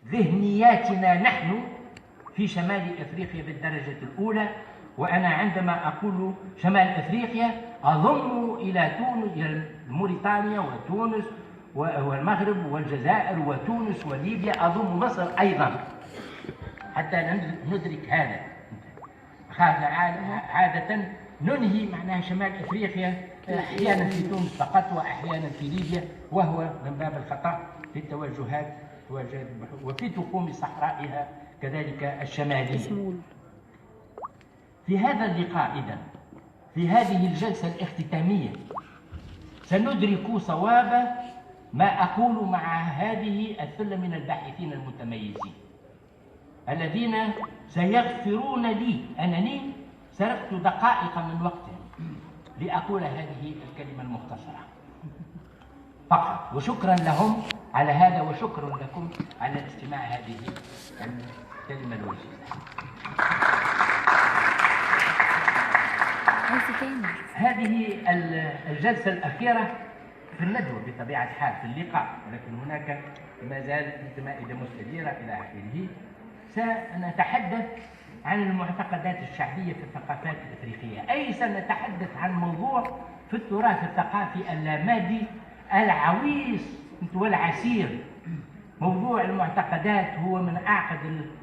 ذهنياتنا نحن في شمال أفريقيا بالدرجة الأولى. وأنا عندما أقول شمال أفريقيا أضم إلى تونس، إلى موريتانيا وتونس والمغرب والجزائر وتونس وليبيا، أضم مصر أيضا حتى ندرك هذا. عادة ننهي معناها شمال أفريقيا أحيانا في تونس فقط وأحيانا في ليبيا، وهو من باب الخطأ في التوجهات وفي تقوم صحرائها كذلك الشمالية. في هذا اللقاء إذن، في هذه الجلسة الاختتامية، سندرك صواب ما أقول مع هذه الثلة من الباحثين المتميزين الذين سيغفرون لي أنني سرقت دقائق من وقتهم لأقول هذه الكلمة المختصرة فقط. وشكرا لهم على هذا، وشكرا لكم على استماع هذه الكلمة الوجيزة. هذه الجلسة الأخيرة في الندوة بطبيعة الحال، في اللقاء، ولكن هناك ما زال مائدة مستديرة إلى آخره. سنتحدث عن المعتقدات الشعبية في الثقافات الإفريقية، أي سنتحدث عن موضوع في التراث الثقافي اللامادي العويص والعسير. موضوع المعتقدات هو من أعقد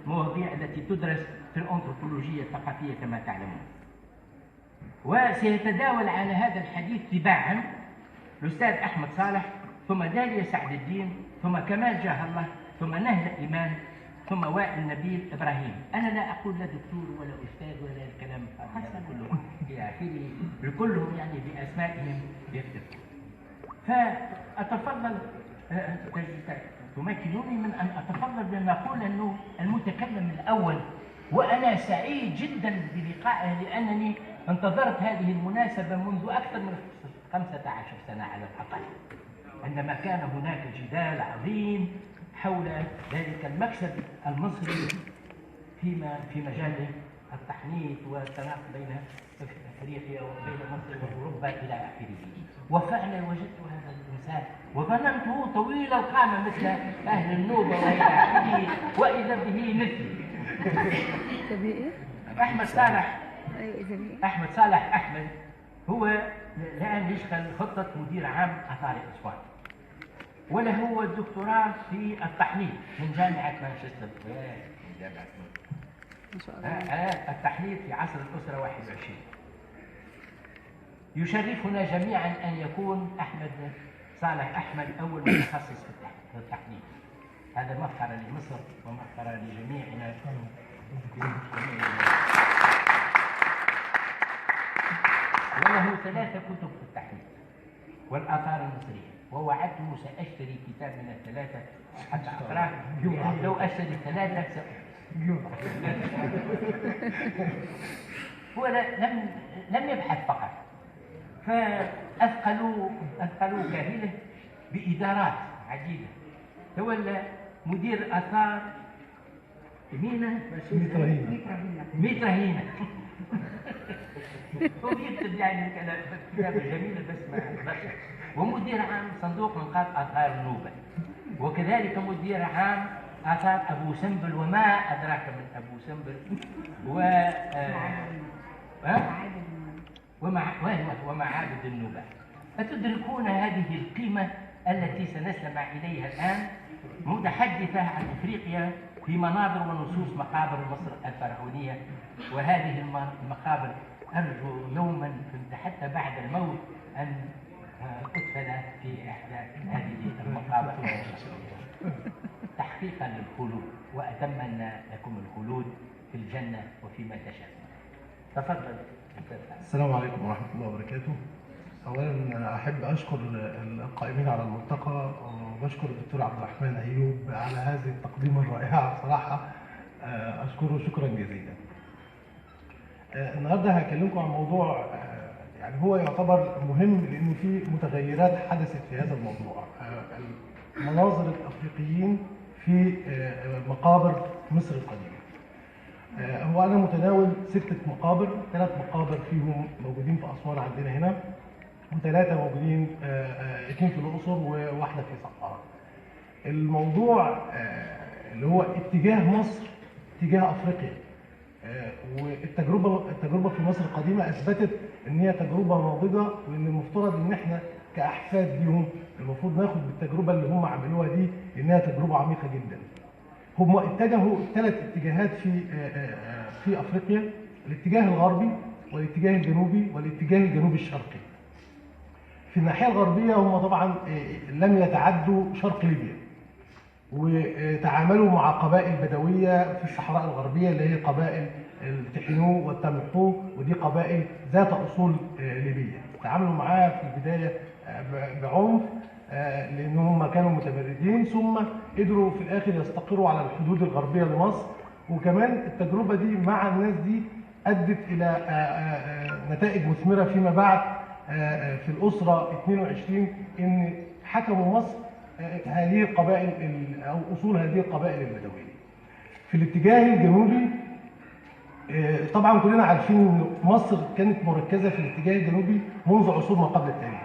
المواضيع التي تدرس في الأنثروبولوجيا الثقافية كما تعلمون. وسيتداول على هذا الحديث تباعا الأستاذ أحمد صالح، ثم داليا سعد الدين، ثم كمال جاه الله، ثم نهلة إيمان، ثم وائل نبيل إبراهيم. أنا لا أقول لا دكتور ولا أستاذ ولا الكلام هذا كله إلى آخره، كلهم يعني بأسمائهم يكتبون. فأتفضل، تمكنوني من أن أتفضل بأن أقول أنه المتكلم الأول، وأنا سعيد جدا بلقائه لأنني انتظرت هذه المناسبة منذ أكثر من 15 سنة على الأقل، عندما كان هناك جدال عظيم حول ذلك المكسب المصري في مجال التحنيط والتناقض بين افريقيا وبين مصر واوروبا الى اخره. وفعلا وجدت هذا الانسان وظننته طويل القامة مثل اهل النوبة والى اخره، واذا به مثلي. احمد صالح، احمد صالح احمد هو الان يشغل خطه مدير عام اثار اسوان، وله الدكتوراه في التحنيط من جامعه مانشستر. من جامعه ما شاء الله. التحنيط في عصر الاسرة 21. يشرفنا جميعا ان يكون احمد صالح احمد اول متخصص في التحنيط. هذا مفخرة لمصر ومفخره لجميعنا. وله 3 كتب في التحنيط والآثار المصرية، ووعدته سأشتري كتاب من ال3 حتى أقرأه. لو أشتري 3 هو لم يبحث فقط، فأثقلوا كاهله بإدارات عديدة. تولى مدير آثار مينا ميترهينة. هو بيكتب يعني كتابة جميلة بس ما أقدرش. ومدير عام صندوق نقاط آثار النوبة، وكذلك مدير عام آثار أبو سمبل، وما أدراك من أبو سمبل، ومعابد النوبة. فتدركون هذه القيمة التي سنستمع إليها الآن، متحدثة عن إفريقيا في مناظر ونصوص مقابر مصر الفرعونية. وهذه المقابر أرجو يوما حتى بعد الموت أن أدفن في إحدى هذه المقابر تحقيقا للخلود، وأتمنى لكم الخلود في الجنة وفيما تشاء. تفضل. السلام عليكم ورحمة الله وبركاته. أولا أحب أشكر القائمين على الملتقى، وبشكر الدكتور عبد الرحمن أيوب على هذه التقديمة الرائعة، بصراحة أشكره شكرا جزيلا. النهارده هكلمكم عن موضوع يعني هو يعتبر مهم لأنه في متغيرات حدثت في هذا الموضوع، مناظر الأفريقيين في مقابر مصر القديمة. هو أنا متناول 6 مقابر، 3 مقابر فيهم موجودين في أسوان عندنا هنا، و3 موجودين 2 في الأقصر وواحدة في سقارة. الموضوع اللي هو اتجاه مصر تجاه افريقيا. والتجربة في مصر القديمة اثبتت ان هي تجربه ناضجة، وان المفترض ان احنا كاحفاد ليهم المفروض ناخد بالتجربة اللي هم عملوها دي، لانها تجربه عميقة جدا. هم اتجهوا 3 اتجاهات في افريقيا: الاتجاه الغربي والاتجاه الجنوبي والاتجاه الجنوبي الشرقي. في الناحية الغربية هم طبعا لم يتعدوا شرق ليبيا، وتعاملوا مع قبائل بدويه في الصحراء الغربية اللي هي قبائل التحنو والتمحو، ودي قبائل ذات اصول ليبية. تعاملوا معاها في البداية بعنف لان هم كانوا متمردين، ثم قدروا في الاخر يستقروا على الحدود الغربية لمصر. وكمان التجربة دي مع الناس دي ادت الى نتائج مثمرة فيما بعد في الاسرة 22، ان حكموا مصر هذه القبائل او اصول هذه القبائل البدوية. في الاتجاه الجنوبي طبعا كلنا عارفين ان مصر كانت مركزه في الاتجاه الجنوبي منذ عصور ما قبل التاريخ،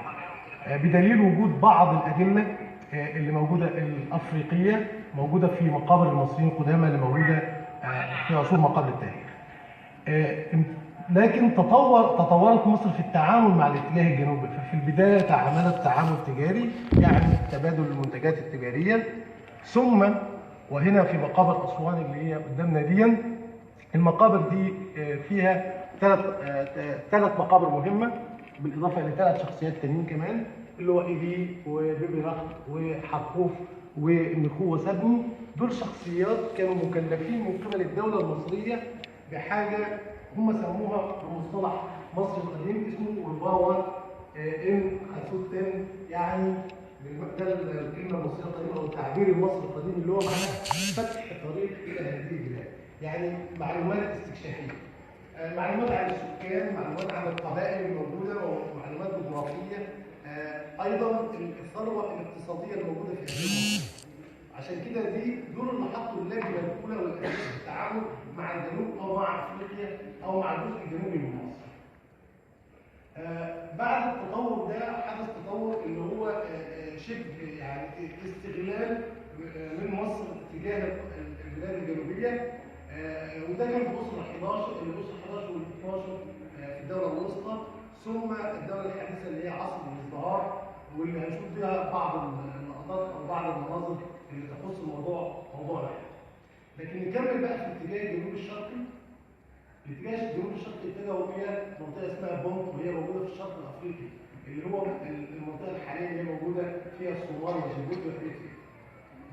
بدليل وجود بعض الادلة اللي موجودة الافريقية موجودة في مقابر المصريين القدامى اللي موجودة في عصور ما قبل التاريخ. لكن تطورت مصر في التعامل مع الاتجاه الجنوبي. ففي البداية تعاملت تعامل تجاري، يعني تبادل المنتجات التجارية، ثم وهنا في مقابر اسوان اللي هي قدامنا دي، المقابر دي فيها ثلاث مقابر مهمة بالاضافة الى 3 شخصيات تانيين كمان، اللي هو ايلي وبيبي رخت وحرقوف ونخو وسبني. دول شخصيات كانوا مكلفين من قبل الدولة المصرية بحاجة هم سموها بمصطلح مصري القديم اسمه رباوة ام خسوتن، يعني ده الكلمة المصرية القديمة او التعبير المصري القديم اللي هو معناه فتح طريق الى هذه البلاد، يعني معلومات استكشافيه، معلومات عن السكان، معلومات عن القبائل الموجودة، ومعلومات جغرافية، ايضا الثروة الاقتصادية الموجودة في هذه المنطقة. عشان كده دي دول اللي حطوا اللجنة الاولى والاساس في التعامل مع الجنوب او مع افريقيا او مع الجزء الجنوبي من مصر. بعد التطور ده حدث تطور اللي هو شبه يعني استغلال من مصر تجاه البلاد الجنوبية، وده كان في الاسرة 11 الاسرة 11 وال 12 في الدولة الوسطى، ثم الدولة الحديثة اللي هي عصر الازدهار، واللي هنشوف فيها بعض اللقطات او بعض المناظر اللي تخص موضوعنا. لكن نكمل بقى في الاتجاه الجنوبي الشرقي. الاتجاه الجنوبي الشرقي اتجهوا الى منطقة اسمها بونت، وهي موجودة في الشرق الافريقي اللي هو المنطقة الحالية اللي هي موجودة فيها الصومال وجيبوتي وافريقيا.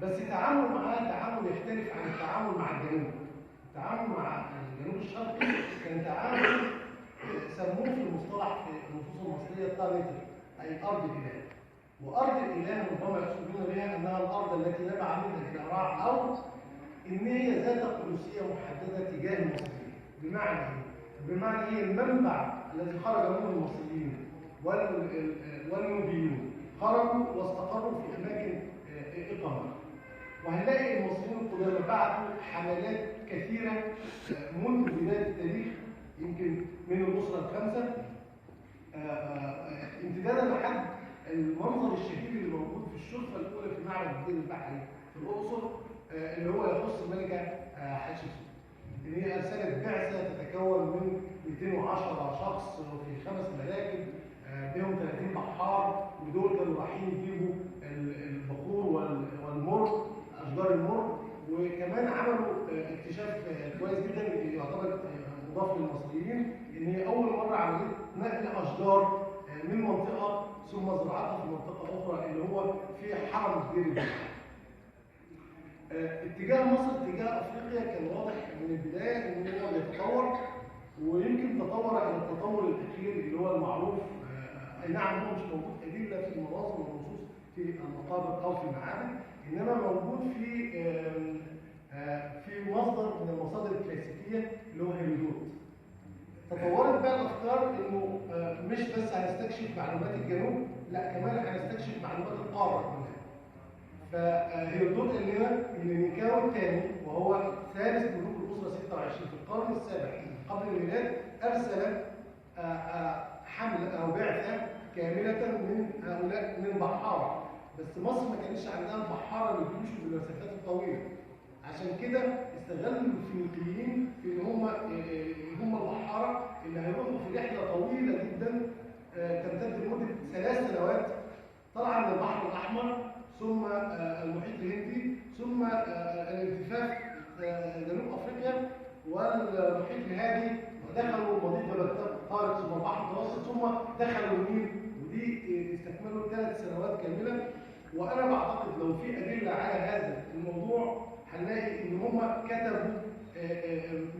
بس التعامل معاها تعامل يختلف عن التعامل مع الجنوب. التعامل مع الجنوب الشرقي كان تعامل سموه في المصطلح في النصوص المصرية التانيتر، اي ارض الاله. وارض الاله ربما يقصدون بها انها الارض التي نبع منها الاراع، او ان هي ذات قدسية محددة تجاه المصريين. بمعنى ايه؟ بمعنى هي المنبع الذي خرج منه المصريين والنوبيون، خرجوا واستقروا في اماكن اقامه. وهنلاقي المصريين القدامى بعثوا حملات كثيرة منذ بداية التاريخ، يمكن من الاسرة الخامسة امتدادا لحد المنظر الشهير اللي موجود في الشرفة الاولى في معبد الدير البحري في الاقصر، اللي هو يخص الملكة حتشبسوت، اللي هي ارسلت بعثه تتكون من 210 شخص في 5 مراكب بهم 30 بحار، ودول كانوا رايحين يجيبوا البخور والمر، اشجار المر. وكمان عملوا اكتشاف كويس جدا يعتبر مضاف للمصريين، ان هي اول مرة عملت نقل اشجار من منطقة ثم زراعتها في منطقة اخرى اللي هو في حرم الدير البحري. اتجاه مصر اتجاه افريقيا كان واضح من البداية ان هو بيتطور، ويمكن تطور الى التطور الاخير اللي هو المعروف. اي نعم هو مش موجود ادلة في المناظر والنصوص في المقابر او في المعابد، انما موجود في مصدر من المصادر الكلاسيكية اللي هو هيرودوت. تطورت بقى الافكار انه مش بس هنستكشف معلومات الجنوب، لا كمان هنستكشف معلومات القارة كلها. فهيرودوت قال لنا ان نيكاو الثاني وهو ثالث ملوك الاسرة 26 في القرن السابع قبل الميلاد ارسل حمله او بعثه كاملة من هؤلاء من بحارة، بس مصر ما كانش عندها البحارة اللي بيمشوا بالمسافات الطويلة، عشان كده كده استغلوا الفينيقيين في ان هم البحارة اللي هيروحوا في رحله طويلة جدا تمتد لمدة 3 سنوات، طلع من البحر الاحمر ثم المحيط الهندي ثم الالتفاف جنوب افريقيا والمحيط الهادي، ودخلوا مضيق جبل طارق ثم البحر المتوسط ثم دخلوا النيل، ودي استكملوا 3 سنوات كاملة. وانا بعتقد لو في ادلة على هذا الموضوع هنلاقي ان هم كتبوا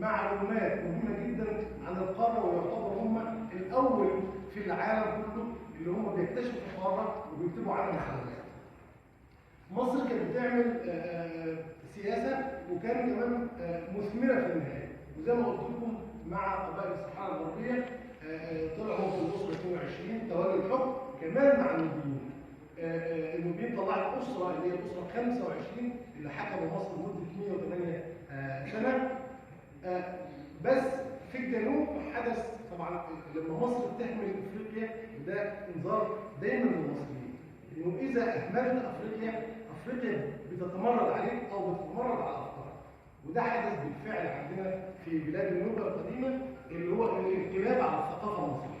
معلومات مهمة جدا عن القارة، ويعتبر هم الاول في العالم كله اللي هم بيكتشفوا القارة وبيكتبوا عنها معلومات. مصر كانت بتعمل سياسة وكان كمان مثمرة في النهاية، وزي ما قلت لكم مع قبائل الصحراء الغربية طلعوا في الاسرة 22 تولوا الحكم كمان مع النوبيين. النوبيين طلعت اسره اللي هي الاسرة 25 اللي حكموا مصر لمدة 108 سنة. بس في الجنوب حدث طبعا لما مصر بتهمل افريقيا، وده انذار دايما للمصريين انه اذا اهملت افريقيا، افريقيا بتتمرد عليك او بتتمرد على افكارك. وده حدث بالفعل عندنا في بلاد النوبة القديمة اللي هو الانقلاب على الثقافة المصرية.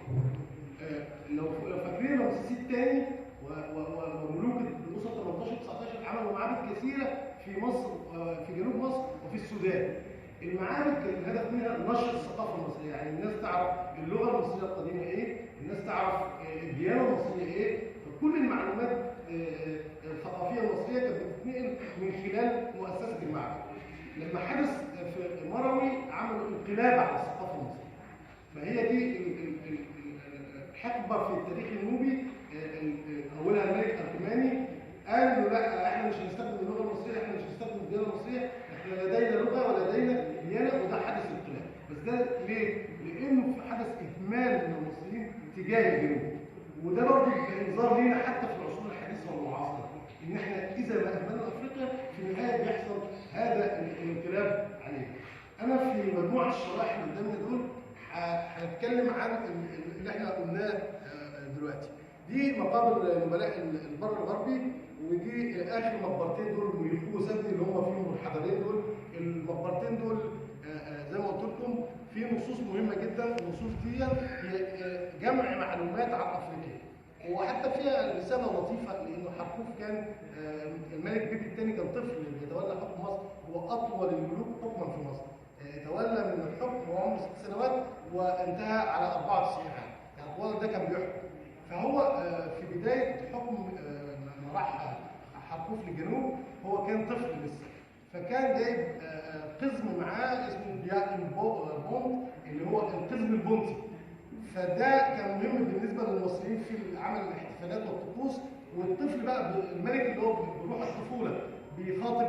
لو فاكرين رمسيس الثاني وملوك الاسرة 18 19 عملوا معابد كثيرة في مصر، في جنوب مصر وفي السودان. المعابد كان الهدف منها نشر الثقافة المصرية، يعني الناس تعرف اللغة المصرية القديمة ايه، الناس تعرف الديانة المصرية ايه، فكل المعلومات الثقافية المصرية كانت بتتنقل من خلال مؤسسة المعبد. لما حدث في مروي عملوا انقلاب على الثقافة المصرية. فهي دي الحقبة في التاريخ النوبي، اولها الملك اركماني قال انه لا، احنا مش هنستخدم اللغة المصرية، احنا مش هنستخدم الديانة المصرية، احنا لدينا لغة ولدينا ديانة، وده حدث انقلاب. بس ده ليه؟ لانه حدث اهمال من المصريين تجاه الجنوب، وده برضه انذار لينا حتى في العصور الحديثة والمعاصرة، ان احنا اذا ما اهملنا افريقيا في النهاية بيحصل هذا الانقلاب علينا. انا في مجموعة الشرائح اللي قدامنا دول هنتكلم عن اللي احنا قلناه دلوقتي. دي مقابر نبلاء البر الغربي، ودي اخر مقبرتين دول ميخو سدي اللي هم فيهم الحضارين دول. المقبرتين دول زي ما قلت لكم في نصوص مهمة جدا، النصوص دي هي جمع معلومات عن افريقيا، وحتى فيها رسالة لطيفة لانه حركوف كان الملك بيبي الثاني كان طفل بيتولى حكم مصر، هو اطول الملوك حكما في مصر، تولى من الحكم وعمره 6 سنوات وانتهى على 94 عام، يعني الولد ده كان بيحكم. فهو في بداية حكم لما راح حركوف للجنوب هو كان طفل لسه، فكان جايب قزم معاه اسمه بياقم بونت اللي هو القزم البونتي. فده كان مهم بالنسبة للمصريين في عمل الاحتفالات والطقوس. والطفل بقى الملك اللي هو بروح الطفولة بيخاطب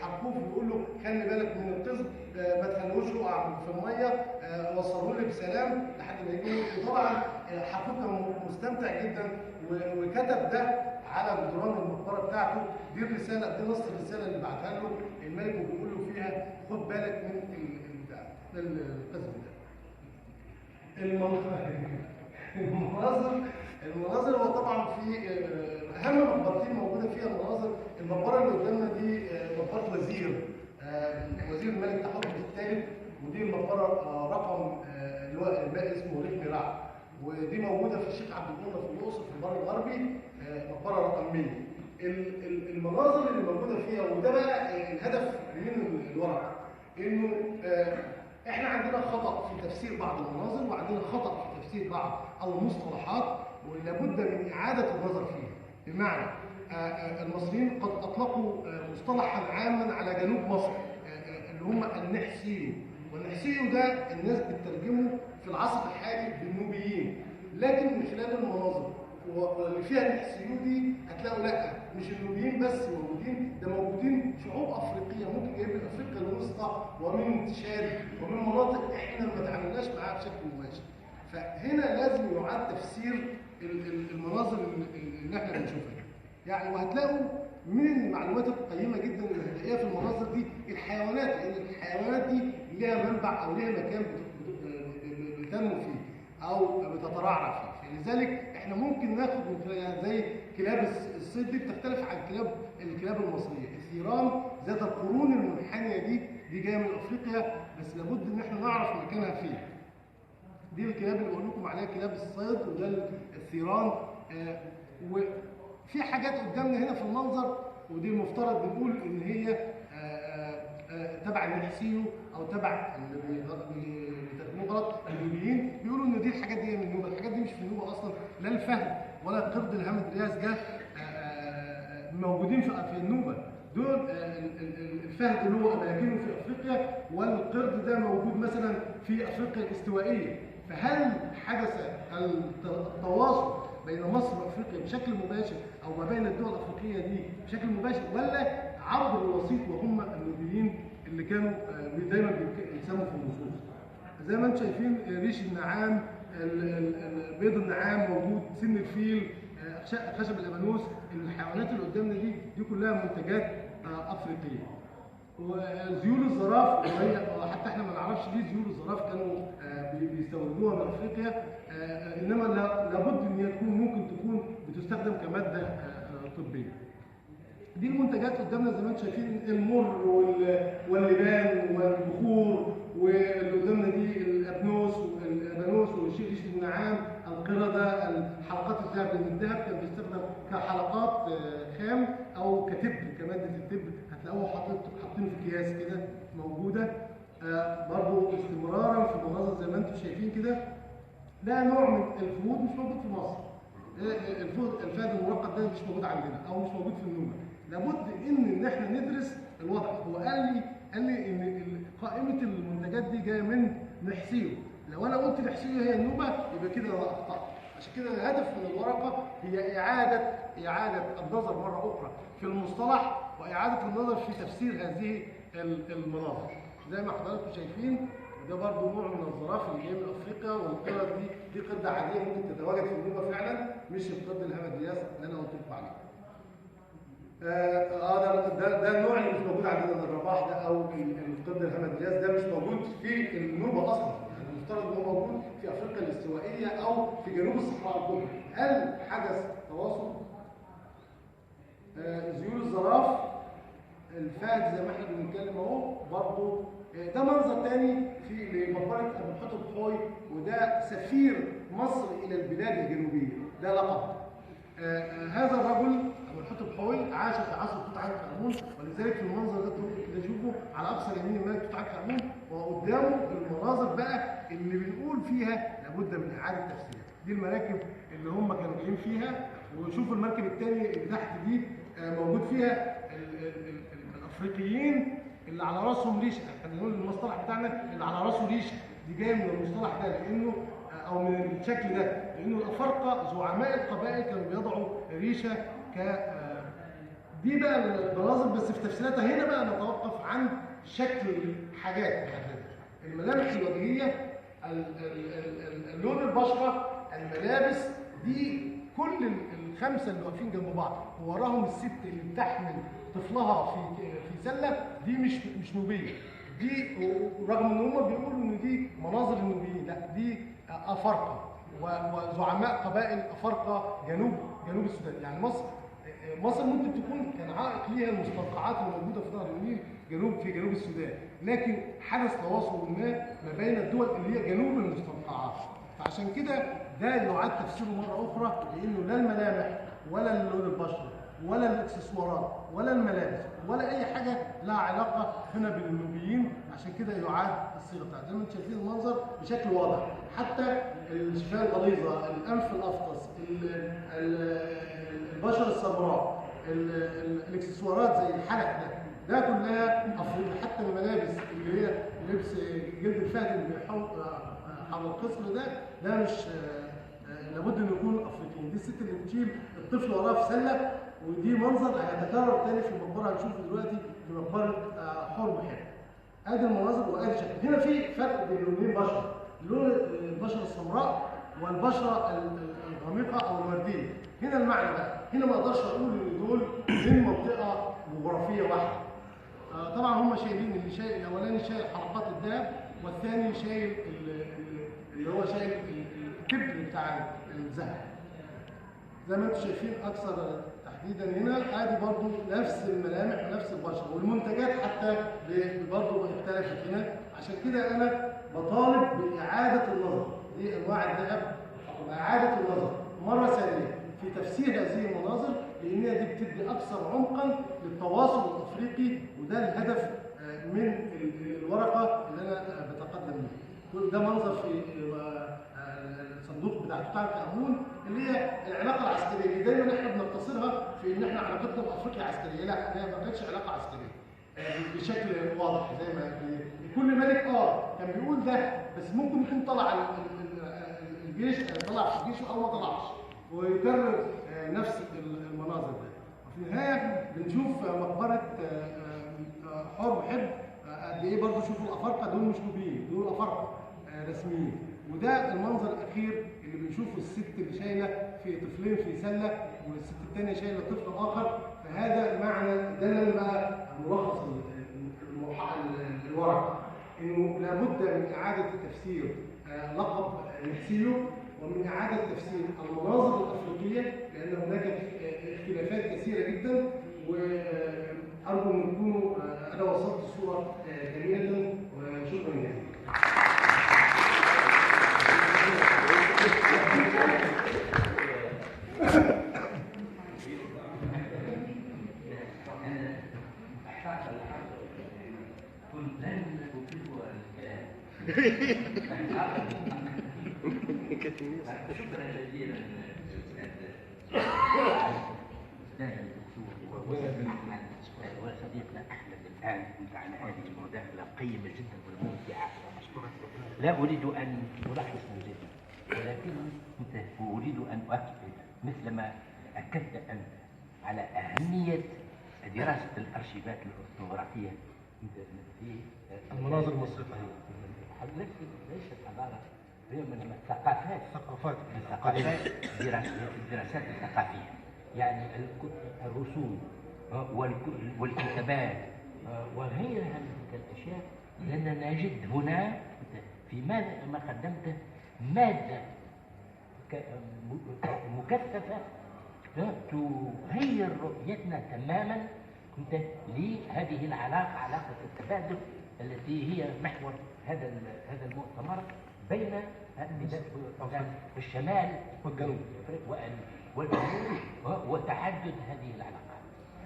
حركوف ويقول له خلي بالك من القزم، ما تخلوش يقع في المية، وصلوا لي بسلام لحد ما يجي. وطبعا حركوف كان مستمتع جدا وكتب ده على جدران المقبرة بتاعته. دي الرسالة، دي نص الرسالة اللي بعتها له الملك وبيقول له فيها خد بالك من القزم ده. المناظر هو طبعا في اهم مقبرتين موجودة فيها المناظر. المقبرة اللي قدامنا دي مقبره وزير الملك تحتمس الثالث، ودي المقبرة رقم اللي هو اسمه ريف ميراع، ودي موجودة في الشيخ عبد المنعم في الاقصر في البر الغربي، مقبره رقم 100. المناظر اللي موجودة فيها، وده بقى الهدف من الورقة، انه احنا عندنا خطأ في تفسير بعض المناظر، وعندنا خطأ في تفسير بعض المصطلحات، ولابد من إعادة النظر فيها. بمعنى المصريين قد أطلقوا مصطلحا عاما على جنوب مصر اللي هم النحسيو، والنحسيو ده الناس بتترجمه في العصر الحالي بالنوبيين، لكن من خلال المناظر واللي فيها النحسيو دي هتلاقوا لا، مش النوبيين بس موجودين، ده موجودين شعوب افريقية ممكن جايين من افريقيا الوسطى ومن تشاد ومن مناطق احنا ما تعاملناش معاها بشكل مباشر. فهنا لازم يعاد تفسير المناظر اللي احنا بنشوفها. يعني وهتلاقوا من المعلومات القيمة جدا اللي هتلاقيها في المناظر دي الحيوانات، لان الحيوانات دي ليها منبع او ليها مكان بتنمو فيه او بتترعرع فيه. لذلك احنا ممكن ناخد من زي كلاب الصيد دي بتختلف عن الكلاب المصرية، الثيران ذات القرون المنحنيه دي جاية من افريقيا، بس لابد ان احنا نعرف مكانها فين. دي الكلاب اللي بقول لكم عليها، كلاب الصيد، وده الثيران. وفي حاجات قدامنا هنا في المنظر، ودي المفترض بنقول ان هي تبع النحسيو او تبع اللي بيترجموه غلط النوبيين، بيقولوا ان دي الحاجات دي من النوبة. الحاجات دي مش في النوبة اصلا، لا الفهد ولا القرد الهامدرياس ده موجودين في النوبة. دول الفهد اللي هو اماكنه في افريقيا، والقرد ده موجود مثلا في افريقيا الاستوائيه. فهل حدث التواصل بين مصر وافريقيا بشكل مباشر، او ما بين الدول الافريقية دي بشكل مباشر، ولا عبر الوسيط وهم النوبيين اللي كانوا دايما بيتسموا في النصوص؟ زي ما انتم شايفين ريش النعام، بيض النعام موجود، سن الفيل، خشب الابانوس، الحيوانات اللي قدامنا دي كلها منتجات افريقية. وذيول الزراف، وهي حتى احنا ما نعرفش ليه ذيول الزراف كانوا بيستوردوها من افريقيا، انما لابد ان هي تكون ممكن تكون بتستخدم كمادة طبية. دي المنتجات قدامنا زي ما انتم شايفين، المر واللبان والبخور، واللي قدامنا دي الابنوس والريش النعام، القردة، الحلقات الذهب، لان الذهب كان بيستخدم كحلقات خام او كتب، كمادة التب هتلاقوه حاطينه في اكياس كده موجودة. برضو استمرارا في المناظر زي ما انتم شايفين كده، ده نوع من الفهود مش موجود في مصر. الفهد المرقط ده مش موجود عندنا او مش موجود في النوبة. لابد ان احنا ندرس الوضع. هو قال لي ان قائمة المنتجات دي جاية من نحسيو، لو انا قلت نحسيو هي النوبة يبقى كده انا اخطات. عشان كده الهدف من الورقة هي اعاده النظر مرة اخرى في المصطلح، واعاده النظر في تفسير هذه المناظر. زي ما حضراتكم شايفين ده برضو نوع من الزراف اللي جاي من افريقيا، والقرد دي قردة عادية ممكن تتواجد في النوبة فعلا، مش القرد الهمدرياس اللي انا قلت لكم عليه. ده النوع اللي مش موجود عندنا، الرباح ده او القرد الهمدرياس ده مش موجود في النوبة اصلا، يعني المفترض ان هو موجود في افريقيا الاستوائيه او في جنوب الصحراء الكبرى. هل حدث تواصل؟ ذيول الزراف، الفهد زي ما احنا بنتكلم اهو برضه. ده منظر تاني في لمقبره ابو الحطب حوي، وده سفير مصر الى البلاد الجنوبية، ده لقب. هذا الرجل ابو الحطب حوي عاش في عصر توت عنخ امون، ولذلك في المنظر ده كده شوفوا على اقصى اليمين الملك توت عنخ امون، وقدامه المناظر بقى اللي بنقول فيها لابد من اعاده تفسيرها. دي المراكب اللي هم كانوا جايين فيها، وشوفوا المركب الثاني اللي تحت دي موجود فيها الافريقيين اللي على راسهم ريشه. احنا بنقول المصطلح بتاعنا اللي على راسه ريشه، دي جاية من المصطلح ده لانه او من الشكل ده، لانه الافارقة زعماء القبائل كانوا بيضعوا ريشه ك دي بقى المناظر، بس في تفسيراتها هنا بقى نتوقف عن شكل حاجات محددة، الملامح الوجهيه، اللون البشرة، الملابس. دي كل الخمسة اللي واقفين جنب بعض ووراهم الست اللي بتحمل طفلها في سله، دي مش نوبيه، دي رغم ان هم بيقولوا ان دي مناظر النوبيين، لا دي افارقه وزعماء قبائل افارقه جنوب السودان. يعني مصر ممكن تكون كان عائق ليها المستنقعات الموجودة في نهر النيل في جنوب السودان، لكن حدث تواصل ما بين الدول اللي هي جنوب المستنقعات. فعشان كده ده يعاد تفسيره مرة اخرى، لانه لا الملامح ولا اللون البشرة ولا الاكسسوارات ولا الملابس ولا اي حاجة لها علاقة هنا بالنوبيين، عشان كده يعاد الصيغة بتاعته. زي ما انتم شايفين المنظر بشكل واضح، حتى الشفاه الغليظة، الانف الافطس، البشرة السمراء، الاكسسوارات زي الحلق ده كلها افريقيا. حتى الملابس اللي هي لبس جلد الفهد اللي بيحوط حول القصر ده مش لابد انه يكون افريقيين. دي الست اللي بتشيل الطفل وراها في سله، ودي منظر هيتكرر تاني في المقبرة هنشوفه دلوقتي في مقبره حور محب. ادي المناظر وادي شكل. هنا في فرق بين لونين بشره، لون البشرة السمراء والبشره الغامقه او الوردية. هنا المعنى بقى، هنا ما اقدرش اقول ان دول من منطقة جغرافية واحدة. طبعا هم شايلين، اللي شايل الاولاني شايل حلقات الذهب، والثاني شايل اللي هو شايل الكبر بتاع الذهب. زي ما انتم شايفين اكثر تحديدا هنا، ادي برضو نفس الملامح ونفس البشرة، والمنتجات حتى برضو اختلفت هنا. عشان كده انا بطالب باعادة النظر لانواع الذهب واعاده النظر مرة ثانية في تفسير هذه المناظر، لانها دي بتدي اكثر عمقا للتواصل الافريقي، وده الهدف من الورقة اللي انا بتقدم بيها. ده منظر في الصندوق بتاع توت عنخ امون، اللي هي العلاقة العسكرية اللي دايما احنا بنقتصرها في ان احنا علاقتنا بافريقيا عسكرية. لا، هي ما كانتش علاقة عسكرية بشكل واضح، زي ما كل ملك كان بيقول ده، بس ممكن يكون طلع الجيش، طلع في جيشه او ما طلعش، ويكرر نفس المناظر ده. وفي النهاية بنشوف مقبره حور وحب قد ايه برضه. شوفوا الافارقة دول مش نوبيين، دول افارقه رسميين. وده المنظر الاخير اللي بنشوفه، الست اللي شايله في طفلين في سله، والست الثانية شايله طفل اخر. فهذا معنى ده بقى ملخص الورقة، انه لابد من اعاده تفسير لقب نحسيو، ومن اعاده تفسير المناظر الافريقية، لان هناك اختلافات كثيرة جدا. وارجو ان تكونوا انا وصلت الصورة جميلة، وشكرا جزيلا. شكرا جزيلا الاستاذ الدكتور احمد وصديقنا احمد الان على هذه المداخلة القيمة جدا والممتعه. لا اريد ان الخص جدا، ولكن اريد ان اؤكد مثلما اكدت انت على اهمية دراسة الارشيفات الاثنوغرافيه في المناظر المصرية. ليست حضارة، هي من الثقافات، الثقافات الدراسات الثقافية، يعني الرسوم والكتابات وغيرها من تلك الأشياء. لأننا نجد هنا في ما قدمته مادة مكثفة تغير رؤيتنا تماما لهذه العلاقة، علاقة التبادل التي هي محور هذا المؤتمر بين الشمال والجنوب وتعدد هذه العلاقات.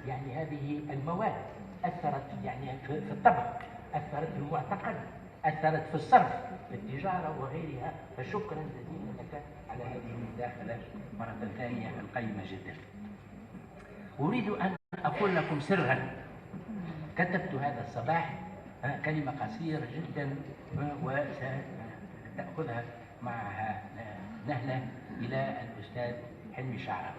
يعني هذه المواد أثرت يعني في الطبخ، أثرت في المعتقد، أثرت في الصرف، في التجارة وغيرها. فشكرا جزيلا لك على هذه المداخلة مرة ثانية القيمة جدا. أريد أن أقول لكم سرا، كتبت هذا الصباح كلمة قصيرة جدا وستأخذها معها نهلة إلى الأستاذ حلمي شعراوي.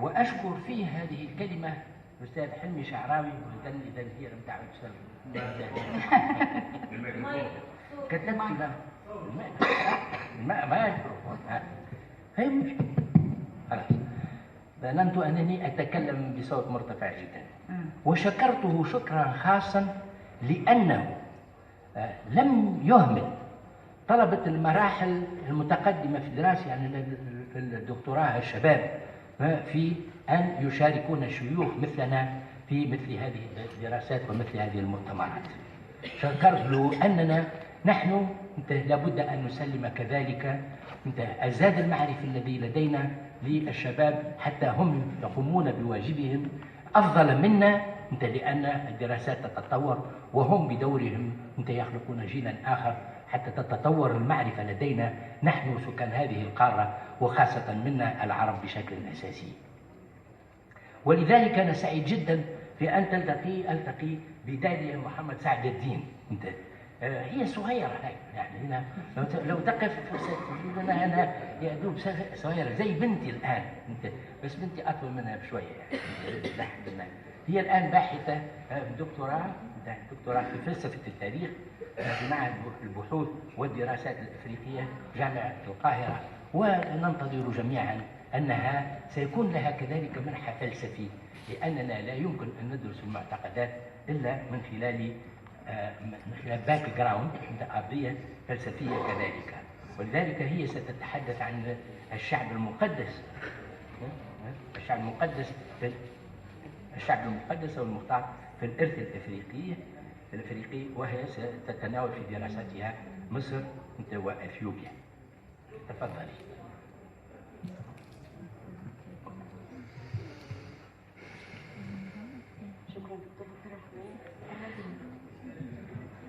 وأشكر في هذه الكلمة الأستاذ حلمي شعراوي، إذا هي لم تعد أستاذ. كتبت له ما هي مشكلة، خلاص ظننت أنني أتكلم بصوت مرتفع جدا. وشكرته شكرا خاصا لأنه لم يهمل طلبة المراحل المتقدمة في الدراسة، يعني في الدكتوراه الشباب، في أن يشاركون الشيوخ مثلنا في مثل هذه الدراسات ومثل هذه المؤتمرات. شكرت له أننا نحن لابد أن نسلم كذلك الزاد المعرفي الذي لدينا للشباب حتى هم يقومون بواجبهم أفضل منا، لأن الدراسات تتطور وهم بدورهم يخلقون جيلا آخر حتى تتطور المعرفة لدينا نحن سكان هذه القارة وخاصة منا العرب بشكل أساسي. ولذلك أنا سعيد جدا في أن ألتقي بداليا محمد سعد الدين. هي صغيرة يعني هنا لو تقف لنا أنا يا دوب صغيرة زي بنتي الآن، بس بنتي أطول منها بشوية يعني. هي الآن باحثة دكتوراه في فلسفة التاريخ في معهد البحوث والدراسات الأفريقية جامعة القاهرة، وننتظر جميعا أنها سيكون لها كذلك منحى فلسفي، لأننا لا يمكن أن ندرس المعتقدات إلا من خلال background أرضية فلسفية كذلك. ولذلك هي ستتحدث عن الشعب المقدس، الشعب المقدس، الشعب المقدس أو المختار في الإرث الإفريقي، وهي ستتناول في دراستها مصر وأثيوبيا. تفضلي. شكرا دكتور عبد الرحمن.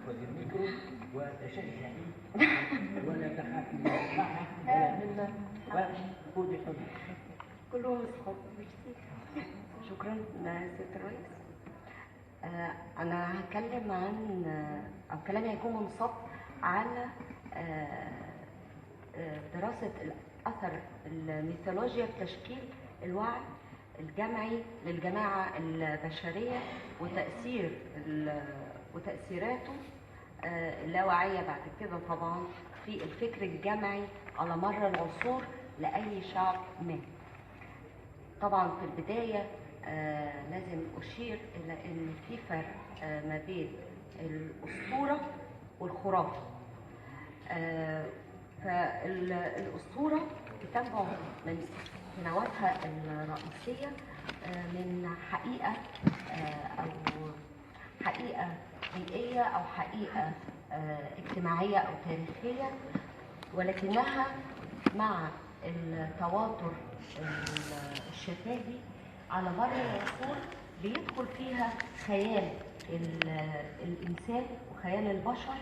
خذي الميكرو وتشجعي ولا تخافي من الراحة ولا منا، وخذي حضورك. كلهم اصحاب. شكرا سيادة الرئيس. أنا هتكلم عن أو كلامي هيكون منصب على دراسة الأثر الميثولوجيا في تشكيل الوعي الجمعي للجماعة البشرية وتأثير وتأثيراته اللاواعية بعد كده طبعا في الفكر الجمعي على مر العصور لأي شعب ما. طبعا في البداية لازم أشير إلى أن في فرق ما بين الأسطورة والخرافة. فالأسطورة بتنبع من نواتها الرئيسية من حقيقة أو حقيقة بيئية أو حقيقة اجتماعية أو تاريخية، ولكنها مع التواتر الشفاهي على مر العصور بيدخل فيها خيال الإنسان وخيال البشر،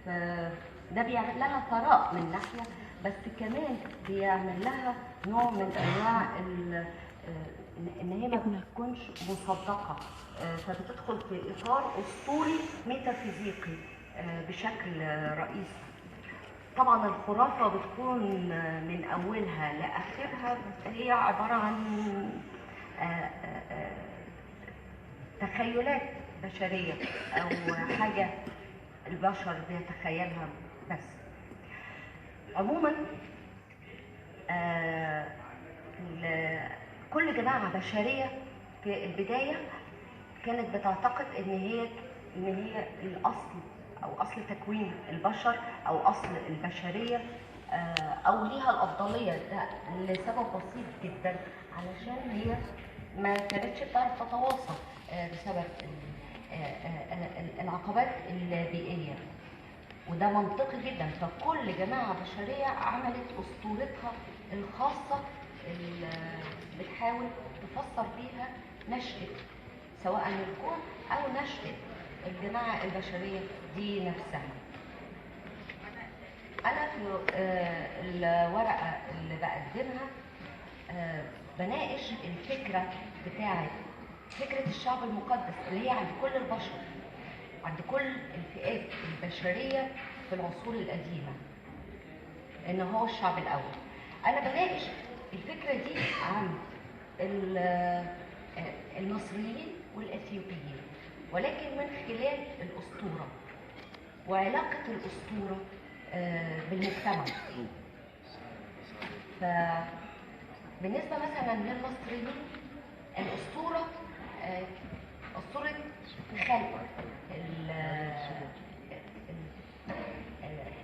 فده بيعمل لها ثراء من ناحية، بس كمان بيعمل لها نوع من أنواع إن هي ما بتكونش مصدقة، فبتدخل في إطار أسطوري ميتافيزيقي بشكل رئيسي. طبعا الخرافة بتكون من أولها لآخرها هي عبارة عن تخيلات بشرية أو حاجة البشر بيتخيلها بس. عموما كل جماعة بشرية في البداية كانت بتعتقد إن هي الأصل أو أصل تكوين البشر أو أصل البشرية أو ليها الأفضلية، ده لسبب بسيط جدا، علشان هي ما كانتش بتعرف تتواصل بسبب العقبات البيئية، وده منطقي جدا. فكل جماعة بشرية عملت أسطورتها الخاصة اللي بتحاول تفسر بيها نشأة سواء الكون أو نشأة الجماعة البشرية دي نفسها. أنا في الورقة اللي بقدمها بناقش الفكرة بتاعة فكرة الشعب المقدس اللي هي عند كل البشر، عند كل الفئات البشرية في العصور القديمة، إن هو الشعب الأول. أنا بناقش الفكرة دي عند المصريين والأثيوبيين، ولكن من خلال الأسطورة وعلاقة الأسطورة بالمجتمع. فبالنسبة مثلا للمصريين، الأسطورة أسطورة خلق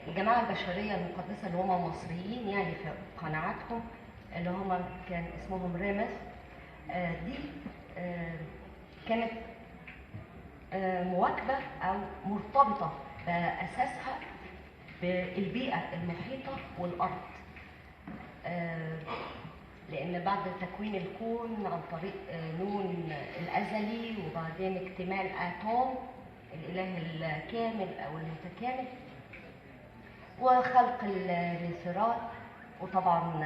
الجماعة البشرية المقدسة اللي هم مصريين يعني في قناعاتهم، اللي هم كان اسمهم ريمس، دي كانت مواكبة أو مرتبطة بأساسها بالبيئة المحيطة والأرض، لأن بعد تكوين الكون عن طريق نون الأزلي وبعدين اكتمال آتوم الإله الكامل أو المتكامل وخلق النثرات، وطبعا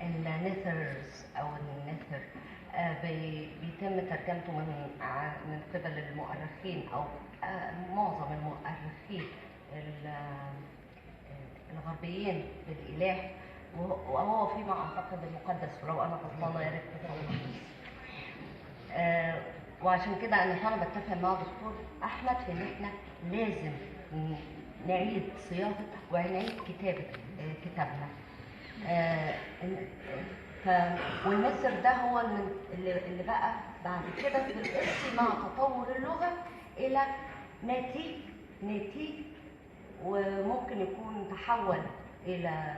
النثرز أو النثر بيتم ترجمته من قبل المؤرخين أو معظم المؤرخين الغربيين بالإله، وهو فيما أعتقد المقدس، ولو أنا غلطانة يا ريت تصلحني. وعشان كده أنا فعلا بتفق مع دكتور أحمد في إن إحنا لازم نعيد صياغة ونعيد كتابة كتابنا. والنثر ده هو اللي بقى بعد كده في القبطي مع تطور اللغة إلى ناتي، وممكن يكون تحول إلى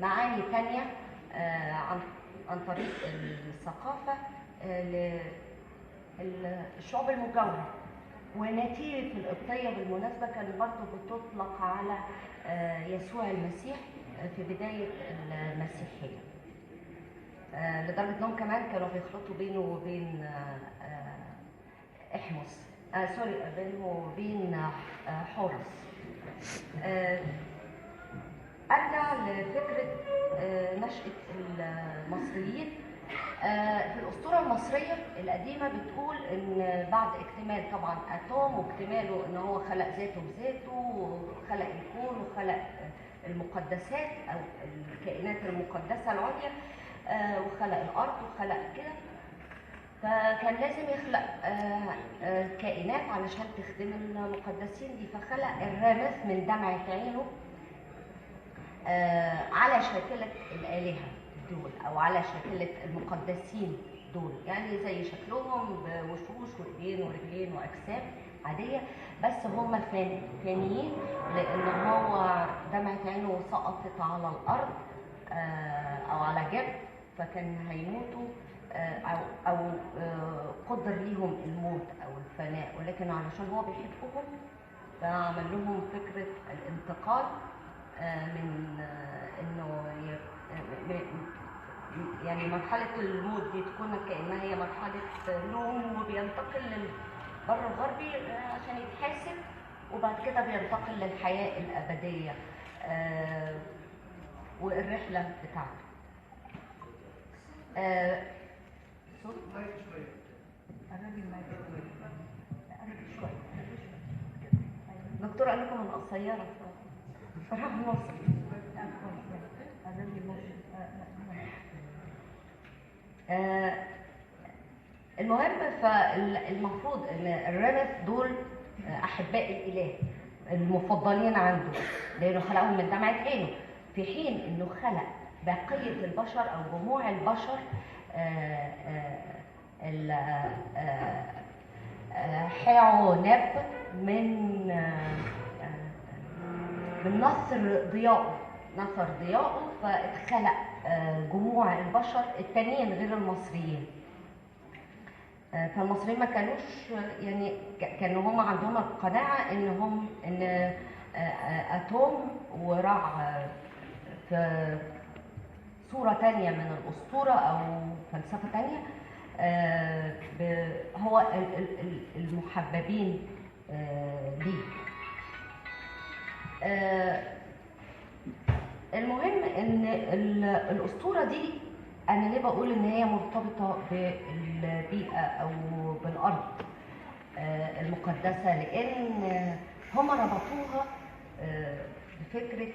معاني تانية عن طريق الثقافة للشعوب المجاورة. ونتيجة القبطية بالمناسبة كان برضو بتطلق على يسوع المسيح في بداية المسيحية، لدرجة انهم كمان كانوا بيخلطوا بينه وبين احمس، sorry، بينه وبين حورس. ارجع لفكرة نشأة المصريين. في الأسطورة المصرية القديمة بتقول إن بعد اكتمال طبعا أتوم واكتماله إن هو خلق ذاته بذاته وخلق الكون وخلق المقدسات أو الكائنات المقدسة العليا، وخلق الأرض وخلق كده، فكان لازم يخلق كائنات علشان تخدم المقدسين دي، فخلق الرامس من دمعة عينه على شاكلة الآلهة دول أو على شاكلة المقدسين دول، يعني زي شكلهم بوشوش وإيدين ورجلين وأجسام عادية، بس هم فانيين لأن هو دمعة عينه سقطت على الأرض أو على جبل، فكان هيموتوا أو قدر ليهم الموت أو الفناء، ولكن علشان هو بيحبهم فعمل لهم فكرة الانتقال من إنه يعني مرحلة الموت دي تكون كأنها هي مرحلة نوم، وبينتقل للبر الغربي عشان يتحاسب، وبعد كده بينتقل للحياة الأبدية والرحلة بتاعته. صوت قربي المايك شوية. دكتور قال لكم أنا قصيرة فراح نص. المهم فالمفروض ان الرمث دول احباء الاله المفضلين عنده لانه خلقهم من دمعة عينه، في حين انه خلق بقية البشر او جموع البشر حيعنب من نثر ضياءه، نثر ضياءه، فاتخلق جموع البشر التانيين غير المصريين. فالمصريين ما كانوش يعني كانوا هم عندهم القناعة ان هم ان اتوم ورع في صورة تانية من الأسطورة أو فلسفة تانية هو المحببين ليه. المهم ان الأسطورة دي أنا ليه بقول إن هي مرتبطة بالبيئة أو بالأرض المقدسة، لأن هم ربطوها بفكرة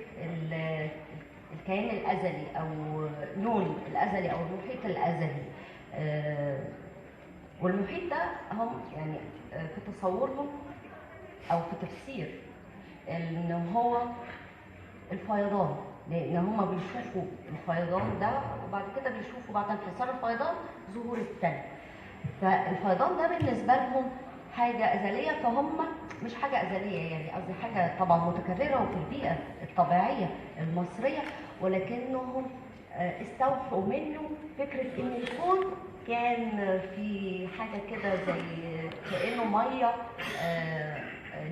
الكيان الأزلي أو نون الأزلي أو المحيط الأزلي. والمحيط ده هم يعني في تصورهم أو في تفسير إن هو الفيضان، لأن هما بيشوفوا الفيضان ده وبعد كده بيشوفوا بعد انحسار الفيضان ظهور التلج، فالفيضان ده بالنسبة لهم حاجة أزلية، فهم مش حاجة أزلية يعني قصدي حاجة طبعا متكررة وفي البيئة الطبيعية المصرية، ولكنهم استوحوا منه فكرة إن الكون كان في حاجة كده زي كأنه مية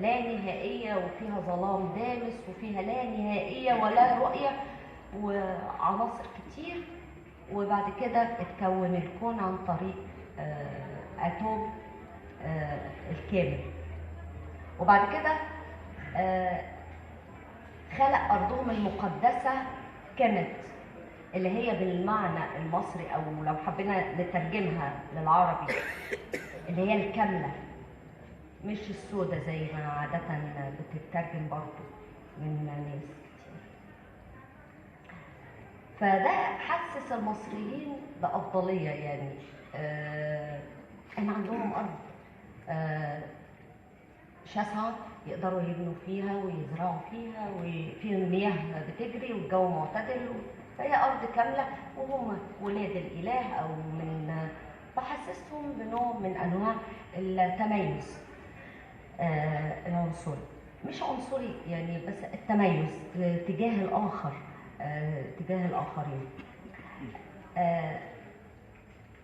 لا نهائية وفيها ظلام دامس وفيها لا نهائية ولا رؤية وعناصر كتير، وبعد كده اتكون الكون عن طريق أتوم الكامل. وبعد كده خلق أرضهم المقدسة كانت اللي هي بالمعنى المصري أو لو حبينا نترجمها للعربي اللي هي الكاملة، مش السودة زي ما عادة بتترجم برضو من ناس كتير. فده حسس المصريين بأفضلية، يعني إن عندهم أرض شاسعة يقدروا يبنوا فيها ويزرعوا فيها وفي المياه بتجري والجو معتدل، فهي أرض كاملة وهم ولاد الإله أو من، فحسسهم بنوع من أنواع التميز العنصري، مش عنصري يعني بس التميز تجاه الآخر، تجاه الآخرين.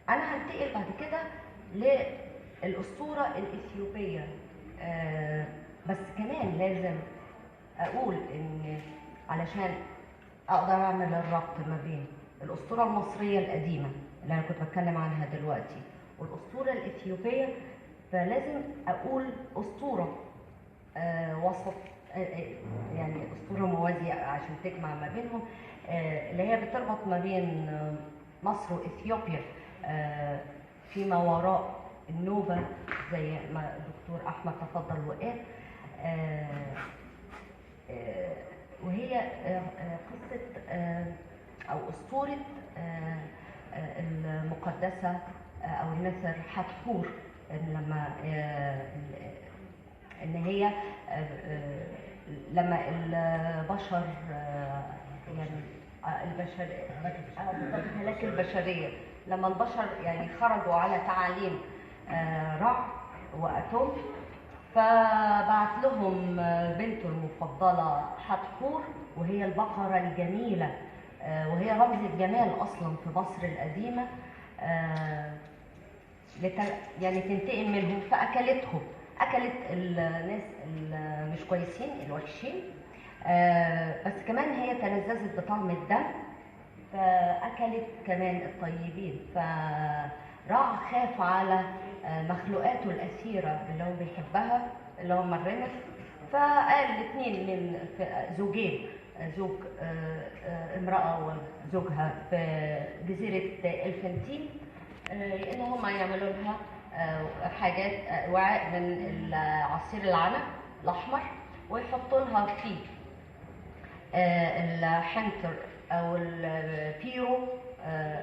أنا هنتقل بعد كده للأسطورة الإثيوبية، بس كمان لازم أقول إن علشان أقدر أعمل الربط ما بين الأسطورة المصرية القديمة اللي أنا كنت بتكلم عنها دلوقتي والأسطورة الإثيوبية، فلازم أقول أسطورة وسط، يعني أسطورة موازية عشان تجمع ما بينهم، اللي هي بتربط ما بين مصر وإثيوبيا فيما وراء النوبة زي ما الدكتور أحمد تفضل وقال، وهي قصة أو أسطورة المقدسة أو النسر حتحور، لما إن هي لما البشر يعني البشر هلاك البشرية، لما البشر يعني خرجوا على تعاليم رع وأتوم، فبعت لهم بنته المفضلة حتحور، وهي البقرة الجميلة، وهي رمز الجمال أصلا في مصر القديمة، يعني تنتقم منهم، فأكلتهم، أكلت الناس المش كويسين الوحشين، بس كمان هي تلذذت بطعم الدم فأكلت كمان الطيبين. فرع خاف على مخلوقاته الأسيرة اللي هو بيحبها اللي هم الرمح، فقال الاثنين من زوجين، زوج امرأة وزوجها في جزيرة الفنتين، إن هم يعملوا لها حاجات، وعاء من عصير العنب الأحمر، ويحطوا لها فيه الحنتر أو البيرو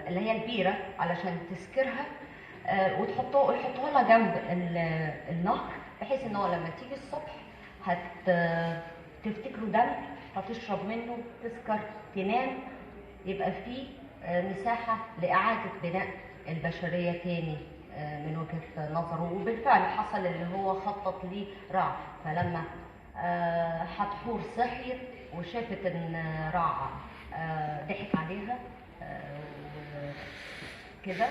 اللي هي البيرة علشان تسكرها، ويحطوها لها جنب النهر، بحيث إن هو لما تيجي الصبح هتفتكروا دم، هتشرب منه، تسكر، تنام، يبقى فيه مساحة لإعادة بناء البشرية تاني من وجهة نظره. وبالفعل حصل اللي هو خطط ليه رع. فلما حتحور صحيت وشافت ان رع ضحك عليها كده،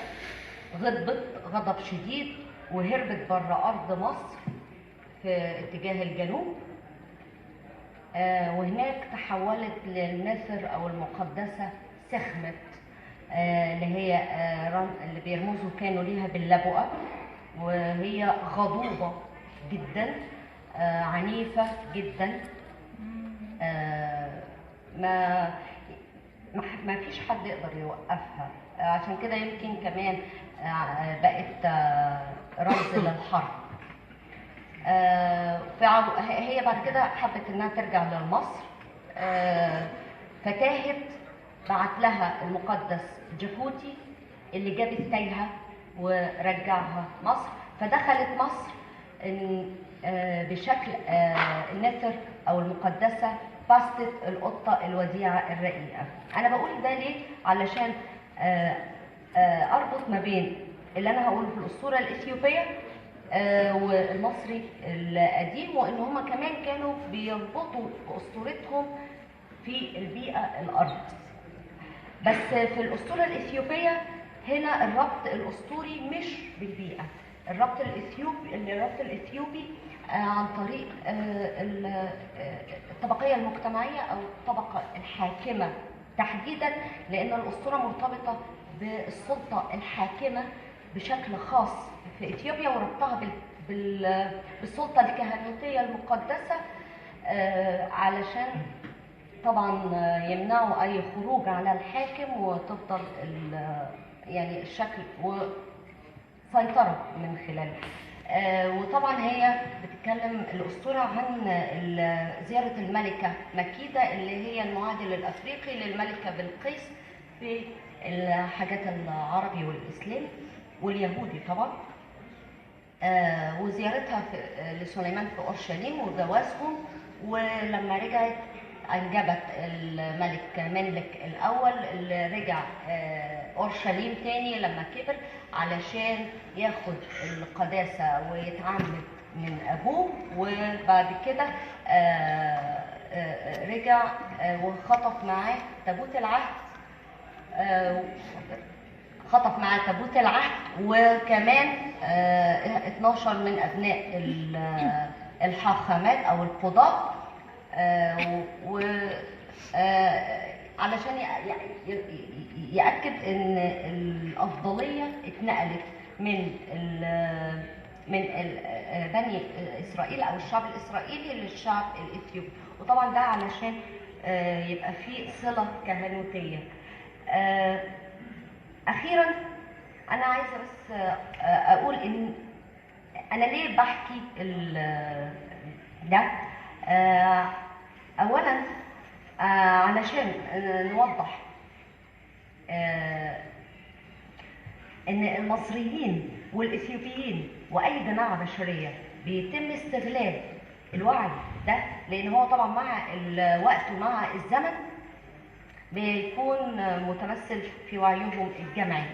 غضبت غضب شديد وهربت بره أرض مصر في اتجاه الجنوب، وهناك تحولت للنسر أو المقدسة سخمت، اللي هي اللي بيرمزوا كانوا ليها باللبؤة، وهي غضوبة جدا، عنيفة جدا، ما فيش حد يقدر يوقفها. عشان كده يمكن كمان بقت رمز للحرب. هي بعد كده حبت انها ترجع لمصر، فتاهت، بعت لها المقدس جحوتي اللي جاب التايهة ورجعها مصر. فدخلت مصر بشكل النسر او المقدسة باستت القطة الوديعة الرقيقة. انا بقول ده ليه؟ علشان اربط ما بين اللي انا هقوله في الاسطورة الاثيوبيه والمصري القديم، وان هما كمان كانوا بيربطوا اسطورتهم في البيئة الارض. بس في الاسطورة الاثيوبيه هنا الربط الاسطوري مش بالبيئة، الربط الاثيوبي عن طريق الطبقية المجتمعية او الطبقة الحاكمة تحديدا، لان الاسطورة مرتبطة بالسلطة الحاكمة بشكل خاص في اثيوبيا، وربطها بالسلطة الكهنوتيه المقدسة، علشان طبعا يمنعوا اي خروج على الحاكم، وتفضل يعني الشكل وسيطرة من خلاله. وطبعا هي بتتكلم الاسطورة عن زيارة الملكة مكيده اللي هي المعادل الافريقي للملكه بلقيس في الحاجات العربي والاسلامي واليهودي طبعا، وزيارتها لسليمان في اورشليم وجوازهم. ولما رجعت انجبت الملك منلك الاول اللي رجع اورشليم تاني لما كبر علشان ياخد القداسة ويتعمد من ابوه، وبعد كده رجع وخطف معاه تابوت العهد، خطف معاه تابوت العهد وكمان 12 من أبناء الحاخامات أو القضاة، علشان يأكد إن الأفضلية اتنقلت من بني إسرائيل أو الشعب الإسرائيلي للشعب الإثيوبي، وطبعا ده علشان يبقى فيه صلة كهنوتية. أخيرا أنا عايزة بس أقول إن أنا ليه بحكي ده. أولا علشان نوضح إن المصريين والإثيوبيين وأي جماعة بشرية بيتم استغلال الوعي ده، لأن هو طبعا مع الوقت ومع الزمن بيكون متمثل في وعيهم الجمعي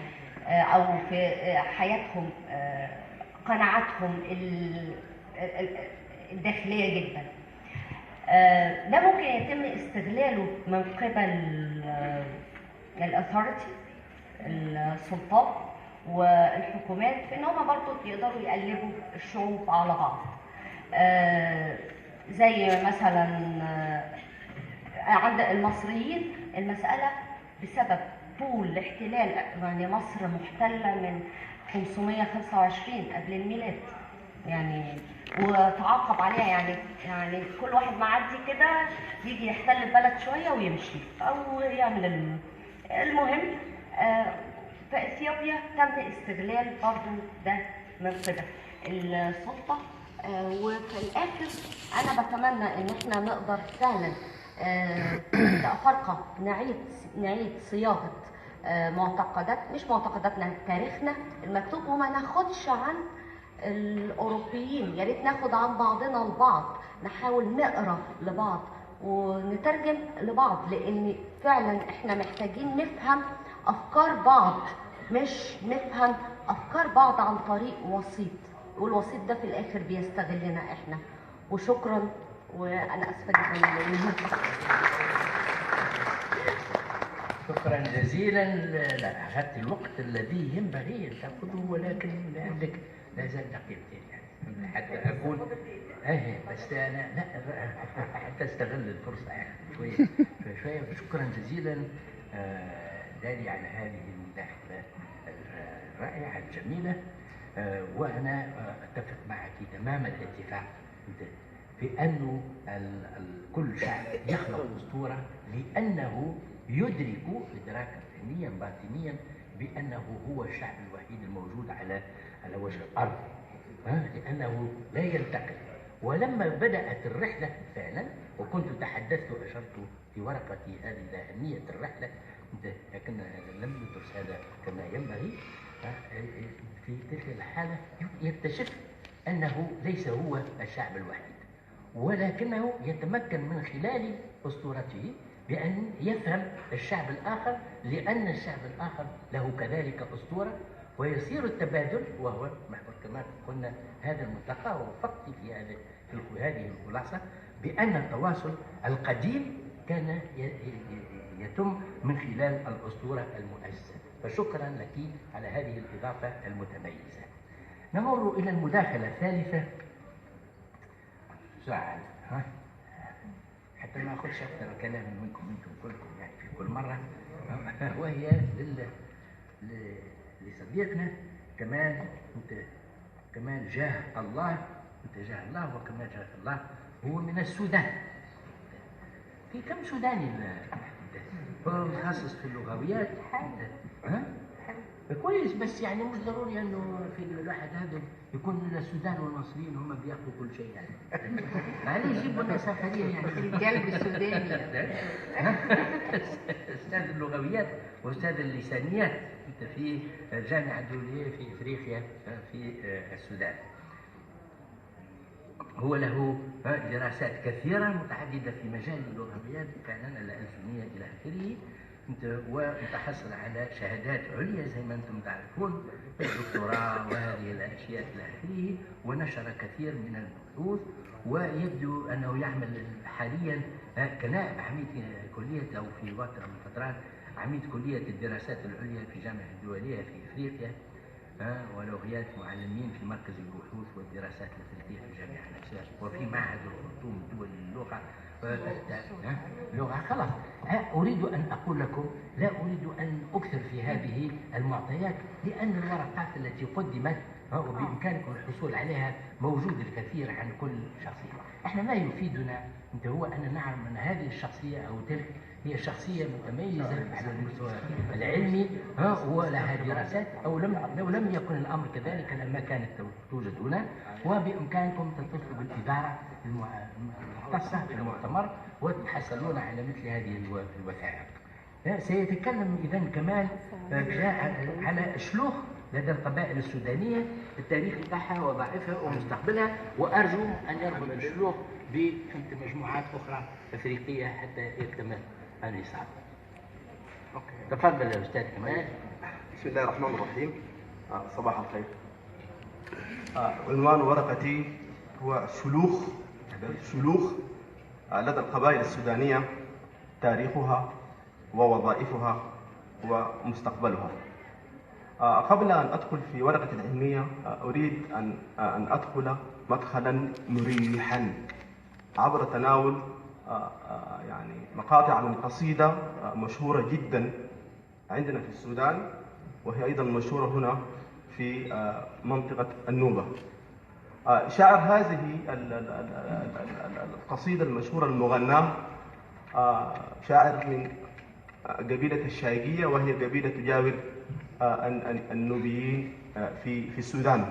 أو في حياتهم، قناعاتهم الداخلية جدا. ده ممكن يتم استغلاله من قبل الأثوريتي، السلطات والحكومات، في ان هم برضو يقدروا يقلبوا الشعوب على بعض. زي مثلا عند المصريين المسألة بسبب طول الاحتلال، يعني مصر محتلة من 525 قبل الميلاد يعني، وتعاقب عليها، يعني كل واحد معدي كده يجي يحتل البلد شوية ويمشي أو يعمل المهم. في اثيوبيا تم استغلال برضو ده من قبل السلطة. وفي الاخر انا بتمنى ان احنا نقدر فعلا كأفارقة نعيد صياغة معتقدات، مش معتقداتنا، تاريخنا المكتوب، وما ناخدش عن الاوروبيين، يا ريت ناخد عن بعضنا البعض، نحاول نقرا لبعض ونترجم لبعض، لان فعلا احنا محتاجين نفهم افكار بعض، مش نفهم افكار بعض عن طريق وسيط، والوسيط ده في الاخر بيستغلنا احنا. وشكرا، وانا اسفه جدا. شكرا جزيلا. لا، اخذت الوقت الذي ينبغي ان تاخذه، ولكن عندك لا زال دقيقتين يعني حتى اكون بس انا لا حتى استغل الفرصة يعني شوية شوية. شكرا جزيلا دالي على هذه المداخلة الرائعة الجميلة، وانا اتفق معك تمام الاتفاق في انه كل شعب يخلق اسطورة لانه يدرك ادراكا ذهنيا باطنيا بانه هو الشعب الوحيد الموجود على وجه الارض، لانه لا ينتقل. ولما بدات الرحلة فعلا، وكنت تحدثت واشرت في ورقتي هذه الى اهمية الرحلة، لكن لم يدرس هذا كما ينبغي. في تلك الحالة يكتشف انه ليس هو الشعب الوحيد، ولكنه يتمكن من خلال اسطورته بأن يفهم الشعب الآخر، لأن الشعب الآخر له كذلك أسطورة، ويصير التبادل، وهو محور كما قلنا هذا الملتقى. ووفقت في هذه الخلاصة بأن التواصل القديم كان يتم من خلال الأسطورة المؤسسة. فشكرا لك على هذه الإضافة المتميزة. نمر إلى المداخلة الثالثة بسرعة، ها؟ حتى ما اخذش اكثر كلام منكم انتم كلكم يعني في كل مرة، وهي لصديقنا كمال، كمال جاه الله، انت جاه الله وكمال جاه الله، هو من السودان. في كم سوداني هو متخصص في اللغويات؟ ها؟ كويس، بس يعني مش ضروري انه في الواحد هذا يكون من السودان والمصريين هم بياخذوا كل شيء يعني. معلش يجيبوا ناس اخرين يعني. القلب السوداني. استاذ اللغويات واستاذ اللسانيات انت في الجامعة الدولية في افريقيا في السودان. هو له دراسات كثيرة متعددة في مجال اللغويات فعلا الالسنيه الى اخره. ومتحصل على شهادات عليا زي ما أنتم تعرفون، الدكتوراه وهذه الأشياء إلى آخره، ونشر كثير من البحوث، ويبدو أنه يعمل حاليا كنائب عميد كلية، أو في فترة من الفترات عميد كلية الدراسات العليا في جامعة الدولية في إفريقيا، ولغيات معلمين في مركز البحوث والدراسات الأفريقية في الجامعة نفسها، وفي معهد الخرطوم الدولي للغة. لغة خلاص. أريد أن أقول لكم، لا أريد أن أكثر في هذه المعطيات لأن الورقات التي قدمت وبإمكانكم الحصول عليها موجود الكثير عن كل شخصية. احنا ما يفيدنا انت هو أن نعلم أن هذه الشخصية أو تلك هي شخصية متميزة على المستوى العلمي ولها دراسات، أو لو لم يكن الأمر كذلك لما كانت توجد هنا. وبإمكانكم تتصلوا بالإدارة المختصة في المؤتمر وتحصلون على مثل هذه الوثائق. سيتكلم إذن كمان على الشلوخ لدى القبائل السودانية، التاريخ بتاعها وظائفها ومستقبلها، وأرجو أن يربط الشلوخ بمجموعات أخرى أفريقية حتى يكتمل النصاب. تفضل يا أستاذ كمال. بسم الله الرحمن الرحيم. صباح الخير. عنوان ورقتي هو شلوخ لدى القبائل السودانية، تاريخها ووظائفها ومستقبلها. قبل أن أدخل في ورقة العلمية أريد أن أدخل مدخلا مريحا عبر تناول يعني مقاطع من قصيدة مشهورة جدا عندنا في السودان، وهي أيضا مشهورة هنا في منطقة النوبة. شاعر هذه القصيدة المشهورة المغناة شاعر من قبيلة الشايقية، وهي قبيلة تجاور النوبيين في السودان.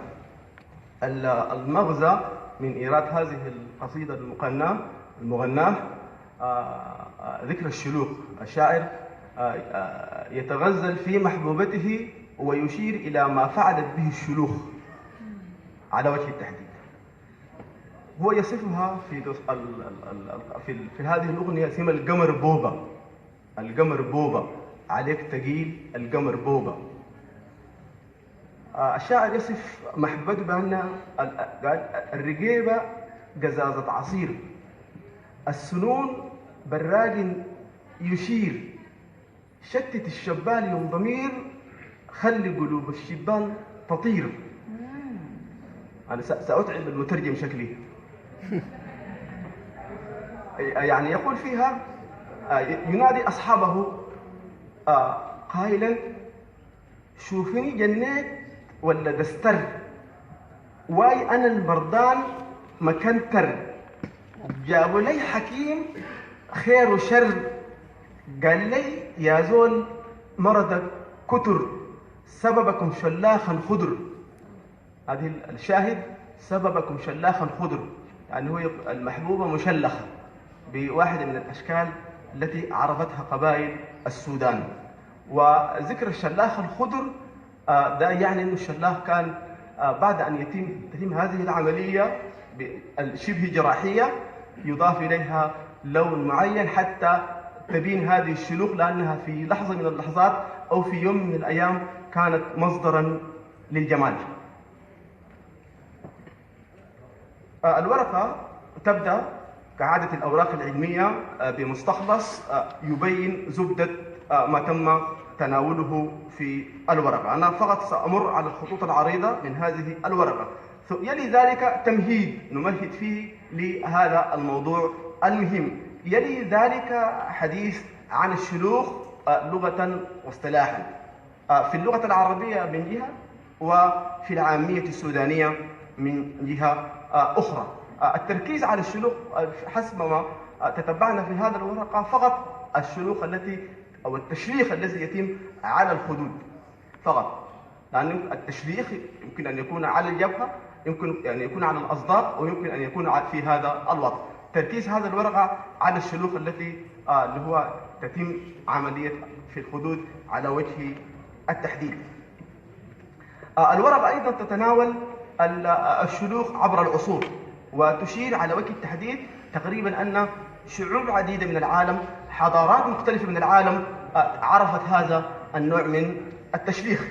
المغزى من إيراد هذه القصيدة المغناة ذكر الشلوخ. الشاعر يتغزل في محبوبته ويشير إلى ما فعلت به الشلوخ على وجه التحديد. هو يصفها في هذه الأغنية اسمها القمر بوبا. القمر بوبا عليك تقيل، القمر بوبا. الشاعر يصف محبته بأن قال الرقيبة قزازة عصير، السنون براج يشير، شتت الشبال يوم ضمير، خلي قلوب الشبان تطير. أنا سأتعب المترجم شكلي. يعني يقول فيها ينادي أصحابه قائلا شوفني جنيت ولا دستر، واي أنا المردان مكنتر، جابوا لي حكيم خير وشر، قال لي يا زول مرضك كتر، سببكم شلاخا خضر. هذه الشاهد، سببكم شلاخا خضر، يعني هو المحبوبة مشلخة بواحدة من الأشكال التي عرفتها قبائل السودان. وذكر الشلاخ الخضر ده يعني أن الشلاخ كان بعد أن تتم هذه العملية الشبه جراحية يضاف إليها لون معين حتى تبين هذه الشلوخ، لأنها في لحظة من اللحظات أو في يوم من الأيام كانت مصدرا للجمال. الورقة تبدأ كعادة الأوراق العلمية بمستخلص يبين زبدة ما تم تناوله في الورقة. أنا فقط سأمر على الخطوط العريضة من هذه الورقة، يلي ذلك تمهيد نمهد فيه لهذا الموضوع المهم، يلي ذلك حديث عن الشلوخ لغة واصطلاحا في اللغة العربية من جهة، وفي العامية السودانية من جهة أخرى. التركيز على الشلوخ حسب ما تتبعنا في هذا الورقة فقط الشلوخ التي أو التشليخ الذي يتم على الخدود فقط، لأن التشليخ يمكن أن يكون على الجبهة، يمكن أن يكون على الأصداف، ويمكن أن يكون في هذا الوضع. تركيز هذا الورقة على الشلوخ التي اللي هو تتم عملية في الخدود على وجه التحديد. الورقة أيضا تتناول الشلوخ عبر العصور، وتشير على وجه التحديد تقريبا أن شعوب عديدة من العالم، حضارات مختلفة من العالم، عرفت هذا النوع من التشليخ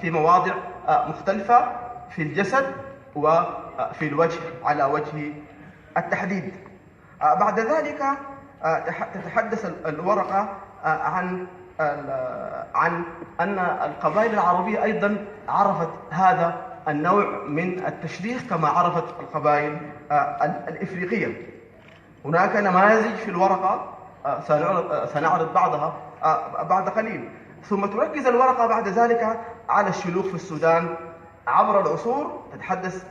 في مواضع مختلفة في الجسد وفي الوجه على وجه التحديد. بعد ذلك تتحدث الورقة عن أن القبائل العربية أيضا عرفت هذا النوع من التشليخ كما عرفت القبائل الإفريقية. هناك نماذج في الورقة سنعرض بعضها بعد قليل. ثم تركز الورقة بعد ذلك على الشلوخ في السودان عبر العصور، تتحدث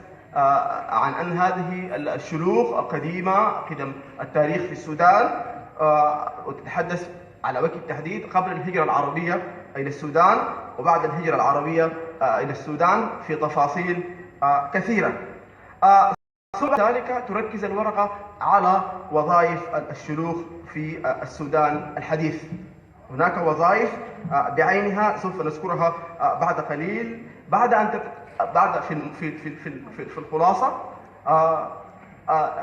عن أن هذه الشلوخ قديمة، قدم التاريخ في السودان، وتتحدث على وجه التحديد قبل الهجرة العربية إلى السودان وبعد الهجرة العربية إلى السودان في تفاصيل كثيرة. ثم ذلك تركز الورقة على وظائف الشلوخ في السودان الحديث. هناك وظائف بعينها سوف نذكرها بعد قليل، بعد أن بعد في في في في, في الخلاصة.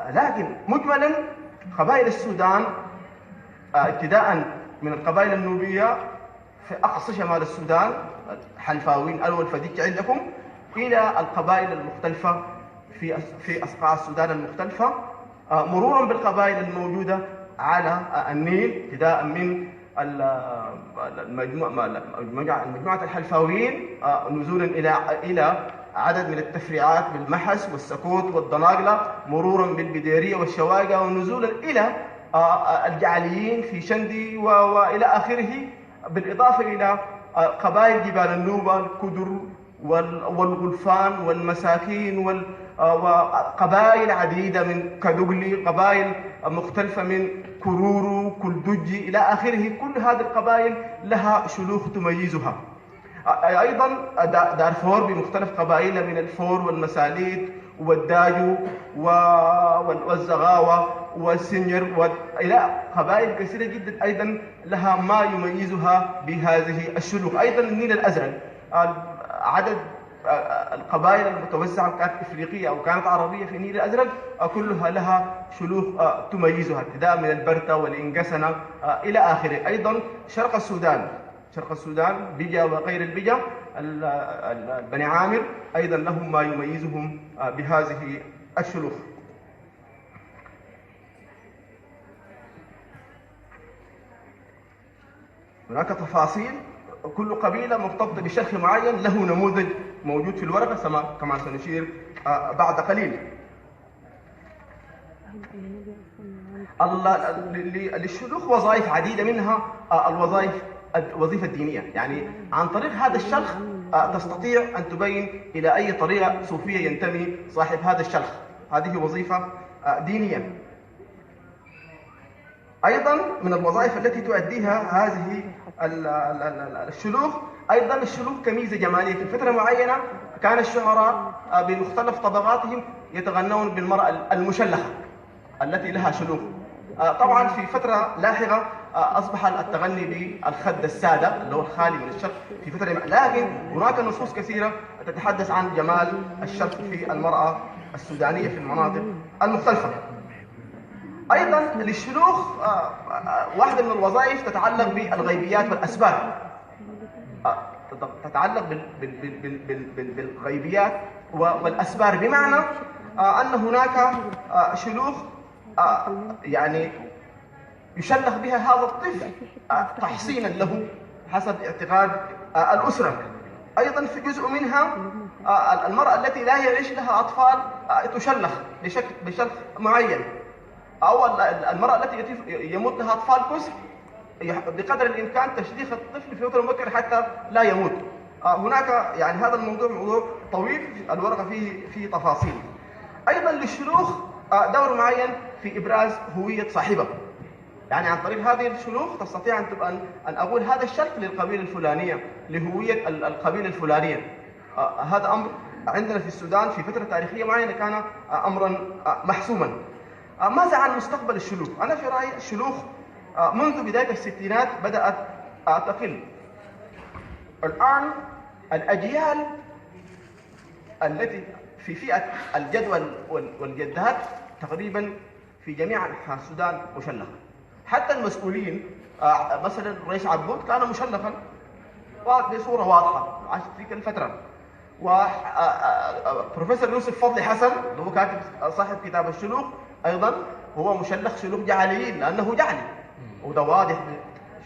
لكن مجملا قبائل السودان ابتداء من القبائل النوبية في أقصى شمال السودان، حلفاوين ألول فديك عندكم، إلى القبائل المختلفة في أصقاع السودان المختلفة، مرورا بالقبائل الموجودة على النيل، ابتداء من مجموعة الحلفاويين نزولا إلى عدد من التفريعات بالمحس والسكوت والضناقلة، مرورا بالبديرية والشواقة، ونزولا إلى الجعليين في شندي وإلى آخره، بالإضافة إلى قبائل جبال النوبة، الكدر والغلفان والمساكين، وقبائل عديدة من كدغلي، قبائل مختلفة من كرورو، كلدجي إلى آخره. كل هذه القبائل لها شلوخ تميزها. أيضا دارفور بمختلف قبائلها من الفور والمساليت والداجو والزغاوة والسنجر وإلى قبائل كثيرة جدا أيضا لها ما يميزها بهذه الشلوخ. أيضا النيل الأزرق، عدد القبائل المتوزعة كانت إفريقية أو كانت عربية في النيل الأزرق كلها لها شلوخ تميزها، ابتداء من البرتة والإنجسنة إلى آخره. أيضا شرق السودان، شرق السودان بجا وغير البجا، البني عامر أيضا لهم ما يميزهم بهذه الشلوخ. هناك تفاصيل، كل قبيلة مرتبطة بشرخ معين له نموذج موجود في الورقة كما سنشير بعد قليل. للشلوخ وظائف عديدة، منها الوظيفة الدينية، يعني عن طريق هذا الشلخ تستطيع أن تبين إلى أي طريقة صوفية ينتمي صاحب هذا الشلخ، هذه وظيفة دينية. أيضا من الوظائف التي تؤديها هذه الشلوخ، أيضا الشلوخ كميزة جمالية. في فترة معينة كان الشعراء بمختلف طبقاتهم يتغنون بالمرأة المشلخة التي لها شلوخ. طبعا في فترة لاحقة أصبح التغني بالخد السادة اللي هو الخالي من الشرق في فترة، لكن هناك نصوص كثيرة تتحدث عن جمال الشرق في المرأة السودانية في المناطق المختلفة. أيضا للشلوخ واحدة من الوظائف تتعلق بالغيبيات والأسباب، تتعلق بالغيبيات والأسبار، بمعنى أن هناك شلوخ يعني يشلخ بها هذا الطفل تحصينا له حسب اعتقاد الأسرة. أيضا في جزء منها المرأة التي لا يعيش لها أطفال تشلخ بشلخ معين، أو المرأة التي يموت لها أطفال كسر بقدر الإمكان تشليخ الطفل في وقت مبكر حتى لا يموت. هناك يعني هذا الموضوع موضوع طويل، الورقة فيه تفاصيل. أيضا للشلوخ دور معين في إبراز هوية صاحبه، يعني عن طريق هذه الشلوخ تستطيع أن أقول هذا الشلخ للقبيلة الفلانية، لهوية القبيلة الفلانية. هذا أمر عندنا في السودان في فترة تاريخية معينة كان أمرا محسوما. ماذا عن مستقبل الشلوخ؟ أنا في رأيي الشلوخ منذ بداية الستينات بدأت تقل. الآن الأجيال التي في فئة الجد والجدات تقريبا في جميع أنحاء السودان مشلخة. حتى المسؤولين، مثلا الرئيس عبود كان مشلخا بصورة واضحة عاش تلك الفترة. وبروفيسور يوسف فضلي حسن اللي هو كاتب صاحب كتاب الشلوخ أيضا هو مشلخ شلوخ جعليين لأنه جعلي، وده واضح،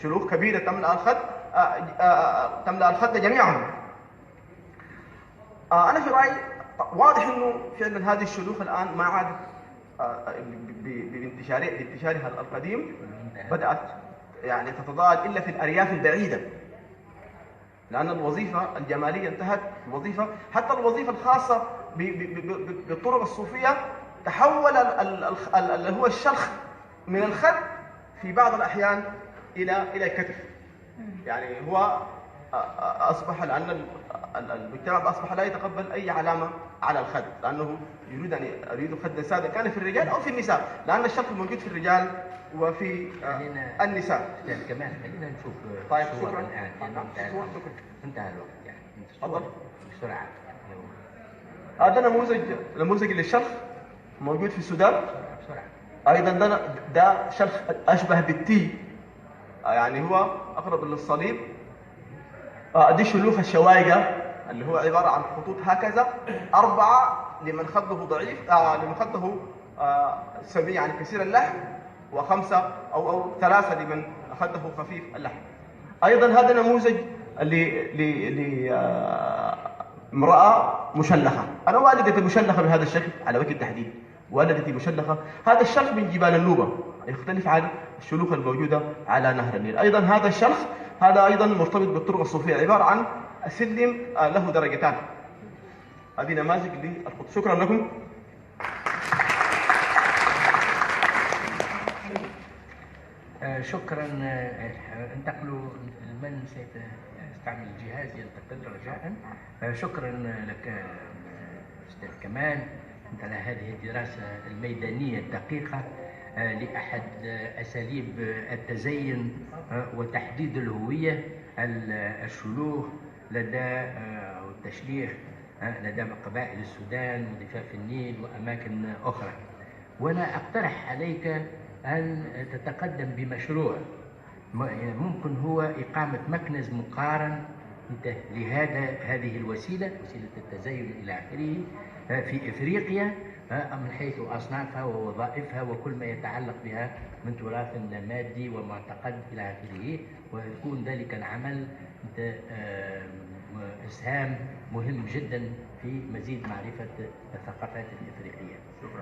شلوخ كبيرة تملأ الخد، تملأ الخد جميعهم. أنا في رأيي واضح أنه فعلا هذه الشلوخ الآن ما عادت بانتشارها القديم، بدأت يعني تتضاءل إلا في الأرياف البعيدة، لأن الوظيفة الجمالية انتهت. الوظيفة حتى الوظيفة الخاصة بالطرق الصوفية تحول اللي هو الشلخ من الخد في بعض الأحيان إلى الكتف. يعني هو أصبح، لأن المجتمع أصبح لا يتقبل أي علامة على الخد، لأنه يريد أن يريد خدا سادة كان في الرجال أو في النساء، لأن الشلخ موجود في الرجال وفي النساء. أستاذ كمال خلينا نشوف. طيب شكرا. الآن انتهى الوقت يعني. تفضل بسرعة. هذا نموذج للشلخ موجود في السودان. بسرعة. أيضا ده شلخ أشبه بالتي، يعني هو أقرب للصليب. دي شلوخ الشوايقة اللي هو عبارة عن خطوط هكذا، 4 لمن خده ضعيف، لمن خده سمي يعني كثير اللحم، و5 أو 3 لمن خده خفيف اللحم. أيضا هذا نموذج لامرأة مشلخة. أنا والدتي مشلخة بهذا الشكل على وجه التحديد، والدتي مشلخة. هذا الشلخ من جبال النوبة، يختلف عن الشلوخ الموجودة على نهر النيل. أيضا هذا الشلخ هذا أيضا مرتبط بالطرق الصوفية، عبارة عن سلم له درجتان. هذه نماذج للخط. شكرا لكم. شكرا. انتقلوا لمن سيستعمل الجهاز ينتقل رجاء. شكرا لك أستاذ كمال على هذه الدراسة الميدانية الدقيقة لأحد أساليب التزين وتحديد الهوية، الشلوخ لدى التشليخ لدى قبائل السودان وضفاف النيل وأماكن أخرى. وأنا أقترح عليك أن تتقدم بمشروع ممكن هو إقامة مكنز مقارن لهذا هذه الوسيلة، وسيلة التزين إلى آخره في إفريقيا، من حيث أصنافها ووظائفها وكل ما يتعلق بها من تراث مادي ومعتقد إلى آخره، ويكون ذلك العمل إسهام مهم جدا في مزيد معرفة الثقافات الإفريقية.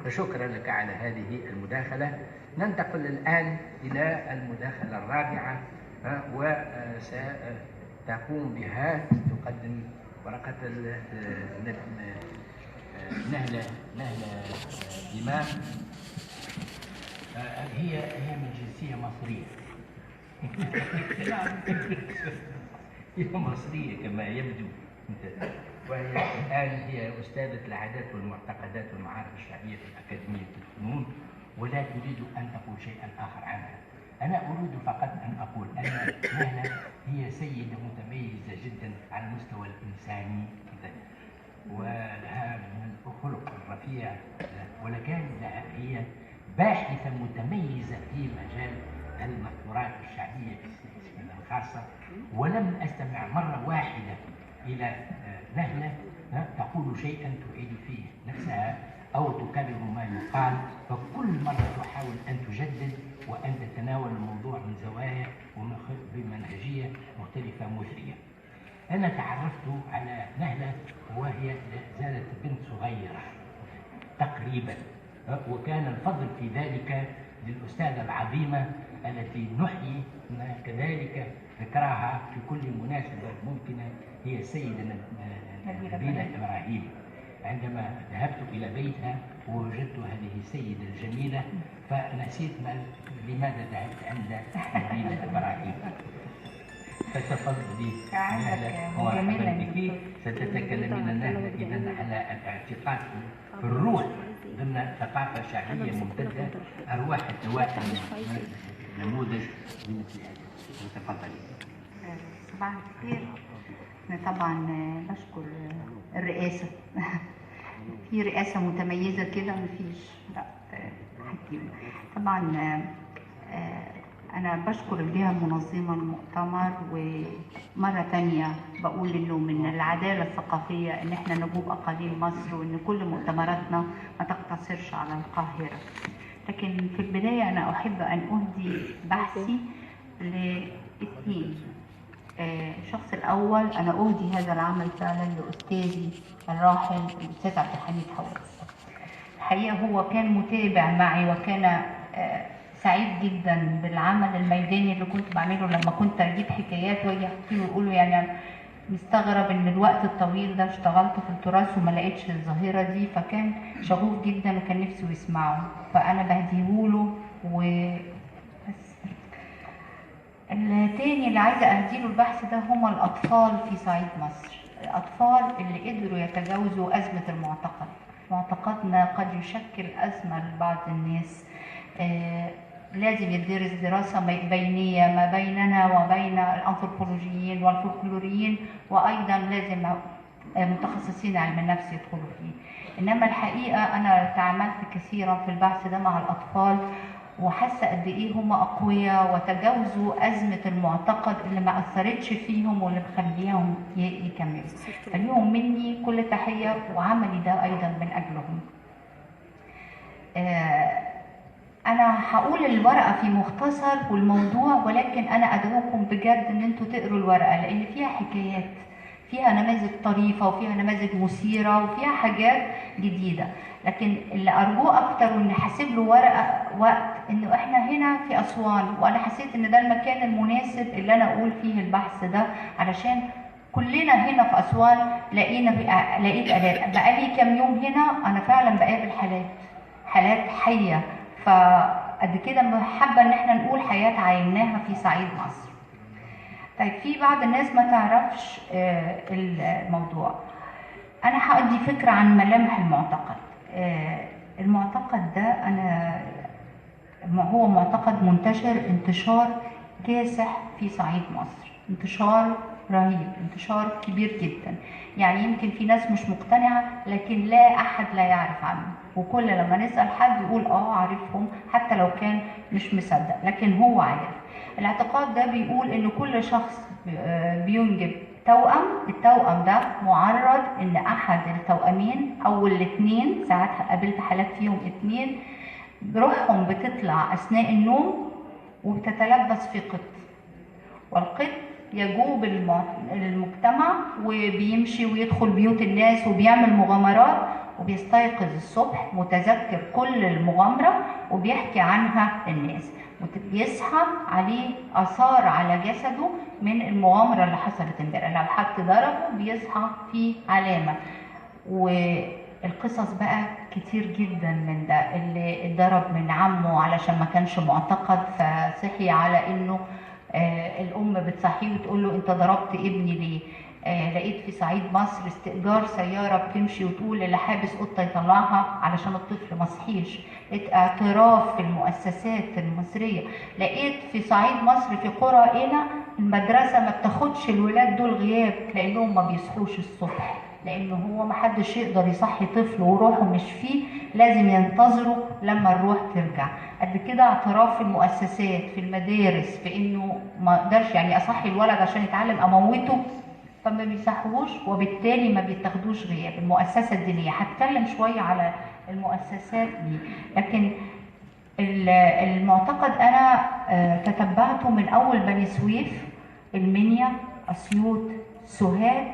شكرا لك على هذه المداخلة. ننتقل الآن إلى المداخلة الرابعة، وستقوم بها تقدم ورقة نهلة إمام. هي من جنسية مصرية. هي مصرية كما يبدو، وهي الآن هي أستاذة العادات والمعتقدات والمعارف الشعبية في أكاديمية الفنون، ولا تريد أن تقول شيئا آخر عنها. أنا أريد فقط أن أقول أن نهلة هي سيدة متميزة جدا على المستوى الإنساني، ولها من الخلق الرفيع، ولكن هي باحثة متميزة في مجال المأثورات الشعبية الخاصة. ولم أستمع مرة واحدة إلى نهلة تقول شيئا تعيد فيه نفسها أو تكرر ما يقال، فكل مرة تحاول أن تجدد وأن تتناول الموضوع من زوايا وبمنهجية مختلفة مثرية. أنا تعرفت على نهلة وهي زالت بنت صغيرة تقريبا، وكان الفضل في ذلك للأستاذة العظيمة التي نحيي كذلك ذكرها في كل مناسبة ممكنة، هي السيدة نبيلة إبراهيم. عندما ذهبت إلى بيتها ووجدت هذه السيدة الجميلة فنسيت لماذا ذهبت عند نبيلة إبراهيم. فتفضلي نهلة ومرحبا بك. ستتكلمين نهلة إذن على الاعتقاد في الروح ضمن ثقافة شعبية ممتدة، أرواح التوائم، نموذج بمثل هذا. تفضلي. صباح الخير. أنا طبعا بشكر الرئاسة في رئاسة متميزة كده مفيش. لا حكيم. طبعا أنا بشكر الجهة المنظمة المؤتمر، ومرة تانية بقول إنه من العدالة الثقافية إن إحنا نجوب أقاليم مصر، وإن كل مؤتمراتنا ما تقتصرش على القاهرة. لكن في البداية أنا أحب أن أهدي بحثي لاثنين. الشخص الأول أنا أهدي هذا العمل فعلا لأستاذي الراحل الأستاذ عبد الحميد حواس. الحقيقة هو كان متابع معي، وكان سعيد جدا بالعمل الميداني اللي كنت بعمله لما كنت اجيب حكايات واجي احكي له يقولوا يعني مستغرب ان الوقت الطويل ده اشتغلت في التراث وما لقيتش الظاهرة دي، فكان شغوف جدا وكان نفسه يسمعه، فانا بهديهوله وبس. التاني اللي عايزه اهديله البحث ده هما الاطفال في صعيد مصر، الاطفال اللي قدروا يتجاوزوا ازمة المعتقد. معتقدنا قد يشكل ازمة لبعض الناس، لازم يدرس دراسة بينية ما بيننا وبين الأنثروبولوجيين والفولكلوريين، وأيضا لازم متخصصين علم النفس يدخلوا فيه. إنما الحقيقة أنا تعاملت كثيرا في البحث ده مع الأطفال، وحاسة قد إيه هم أقوياء وتجاوزوا أزمة المعتقد اللي ما أثرتش فيهم واللي مخليهم يكملوا. فليهم مني كل تحية، وعملي ده أيضا من أجلهم. أنا هقول الورقة في مختصر والموضوع، ولكن أنا أدعوكم بجد إن أنتوا تقروا الورقة، لأن فيها حكايات، فيها نماذج طريفة وفيها نماذج مثيرة وفيها حاجات جديدة. لكن اللي أرجوه أكتر وإن حاسب له ورقة وقت، إنه إحنا هنا في أسوان، وأنا حسيت إن ده المكان المناسب اللي أنا أقول فيه البحث ده، علشان كلنا هنا في أسوان لقيت آلات. بقالي كام يوم هنا أنا فعلا بقابل حالات حية، فقد كده حابة ان احنا نقول حياة عيناها في صعيد مصر. طيب في بعض الناس ما تعرفش الموضوع. انا هأدي فكرة عن ملامح المعتقد. المعتقد ده هو معتقد منتشر انتشار كاسح في صعيد مصر، انتشار رهيب، انتشار كبير جدا. يعني يمكن في ناس مش مقتنعة، لكن لا أحد لا يعرف عنه، وكل لما نسأل حد يقول عارفهم، حتى لو كان مش مصدق لكن هو عارف. الاعتقاد ده بيقول إن كل شخص بينجب توأم، التوأم ده معرض إن أحد التوأمين أو الاثنين، ساعات قابلت حالات فيهم اثنين، روحهم بتطلع أثناء النوم وبتتلبس في قط، والقط يجوب المجتمع وبيمشي ويدخل بيوت الناس وبيعمل مغامرات، وبيستيقظ الصبح متذكر كل المغامرة وبيحكي عنها للناس، بيصحى عليه آثار على جسده من المغامرة اللي حصلت امبارح، لو حد ضربه بيصحى في علامة. والقصص بقى كتير جدا من ده، اللي اتضرب من عمه علشان ما كانش معتقد فصحي على انه الام بتصحيه وتقول له انت ضربت ابني ليه. لقيت في صعيد مصر استئجار سيارة بتمشي وتقول اللي حابس قطة يطلعها علشان الطفل ما صحيش. لقيت اعتراف في المؤسسات المصرية. لقيت في صعيد مصر في قرى هنا المدرسة ما بتاخدش الولاد دول غياب لانهم ما بيصحوش الصبح، لانه هو ما حدش يقدر يصحي طفل وروحه مش فيه، لازم ينتظروا لما الروح ترجع. قد كده اعتراف في المؤسسات في المدارس في انه ما اقدرش يعني اصحي الولد عشان يتعلم اموته، فما بيصحوش وبالتالي ما بيتاخدوش غياب. المؤسسة الدينية هتكلم شوية على المؤسسات دي، لكن المعتقد انا تتبعته من اول بني سويف، المنيا، اسيوط، سوهاج،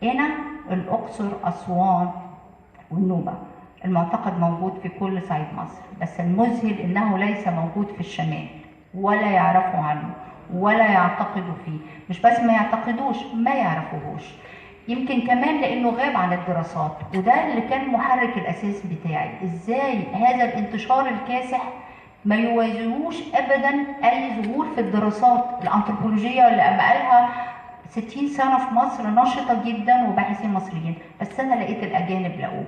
هنا الاقصر، اسوان والنوبه. المعتقد موجود في كل صعيد مصر، بس المذهل انه ليس موجود في الشمال، ولا يعرفوا عنه ولا يعتقدوا فيه. مش بس ما يعتقدوش، ما يعرفوهوش. يمكن كمان لانه غاب عن الدراسات، وده اللي كان محرك الاساس بتاعي، ازاي هذا الانتشار الكاسح ما يواجهوش ابدا اي ظهور في الدراسات الانثروبولوجيه اللي بقالها 60 سنة في مصر نشطة جدا وباحثين مصريين. بس انا لقيت الاجانب لقوه.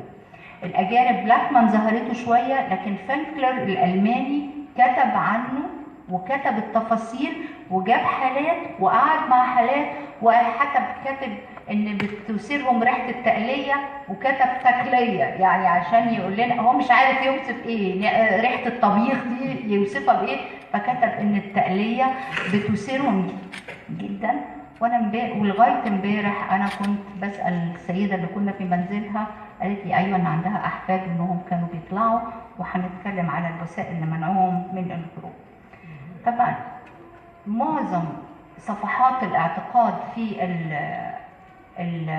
الاجانب لاكمان ظهرته شوية، لكن فانكلر الالماني كتب عنه وكتب التفاصيل وجاب حالات وقعد مع حالات، وحتى كاتب ان بتثيرهم ريحه التقليه وكتب تكليه، يعني عشان يقول لنا هو مش عارف يوصف ايه ريحه الطبيخ دي يوصفها بايه، فكتب ان التقليه بتثيرهم جدا. وانا ولغاية امبارح انا كنت بسال السيدة اللي كنا في منزلها، قالت لي ايوه ان عندها احفاد انهم كانوا بيطلعوا، وهنتكلم على الوسائل اللي منعوهم من الهروب. طبعا معظم صفحات الاعتقاد في ال ال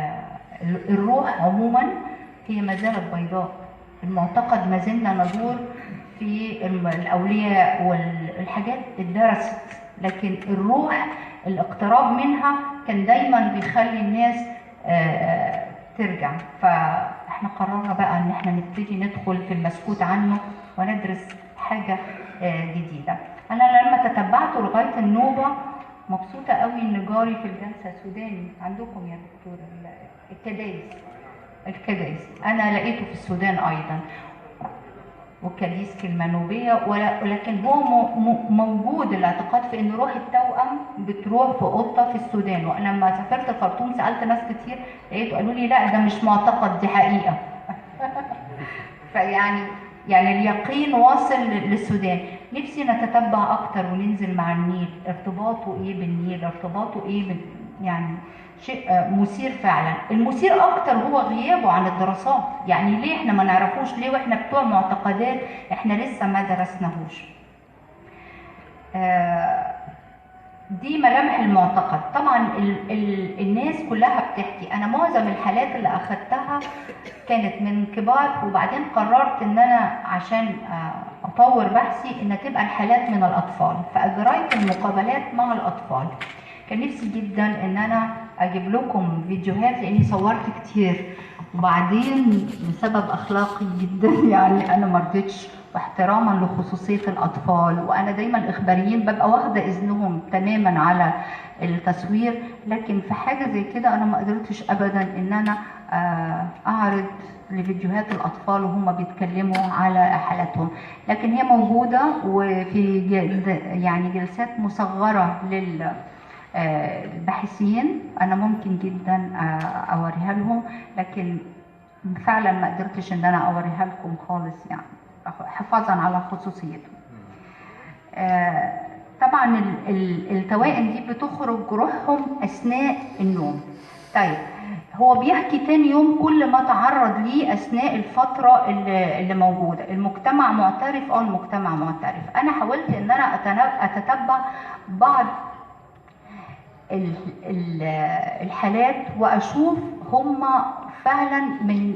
الروح عموما هي ما زالت بيضاء. المعتقد ما زلنا ندور في الاولياء والحاجات اتدرست، لكن الروح الاقتراب منها كان دايما بيخلي الناس ترجع. فاحنا قررنا بقى ان احنا نبتدي ندخل في المسكوت عنه وندرس حاجة جديدة. انا لما تتبعته لغاية النوبة مبسوطة قوي ان جاري في الجلسة سوداني عندكم يا دكتور الكدايس، الكدايس انا لقيته في السودان ايضا، والكديس كلمة نوبيه، ولكن هو موجود الاعتقاد في ان روح التوأم بتروح في قطة في السودان. وانا لما سافرت الخرطوم سالت ناس كتير لقيته قالوا لي لا ده مش معتقد، دي حقيقة. فيعني اليقين واصل للسودان. نفسي نتتبع اكتر وننزل مع النيل، ارتباطه ايه بالنيل، ارتباطه ايه يعني شيء مثير فعلا. المثير اكتر هو غيابه عن الدراسات، يعني ليه احنا ما نعرفوش، ليه واحنا بتوع معتقدات احنا لسه ما درسناهوش. دي ملامح المعتقد. طبعا الناس كلها بتحكي. انا معظم الحالات اللي اخدتها كانت من كبار، وبعدين قررت ان انا عشان اطور بحثي ان تبقى الحالات من الاطفال، فاجريت المقابلات مع الاطفال. كان نفسي جدا ان انا اجيب لكم فيديوهات لاني صورت كتير، وبعدين لسبب اخلاقي جدا يعني انا ما رضيتش، واحتراما لخصوصيه الاطفال، وانا دايما الاخباريين ببقى واخده اذنهم تماما على التصوير، لكن في حاجة زي كده انا ما قدرتش ابدا ان انا اعرض لفيديوهات الاطفال وهم بيتكلموا على حالاتهم، لكن هي موجودة وفي يعني جلسات مصغرة لل الباحثين، انا ممكن جدا اوريها لهم، لكن فعلا ما قدرتش ان انا اوريها لكم خالص يعني حفاظا على خصوصيتهم. طبعا التوائم دي بتخرج روحهم اثناء النوم. طيب هو بيحكي تاني يوم كل ما تعرض ليه اثناء الفترة اللي موجودة. المجتمع معترف، المجتمع معترف. انا حاولت ان انا اتتبع بعض الحالات واشوف هم فعلا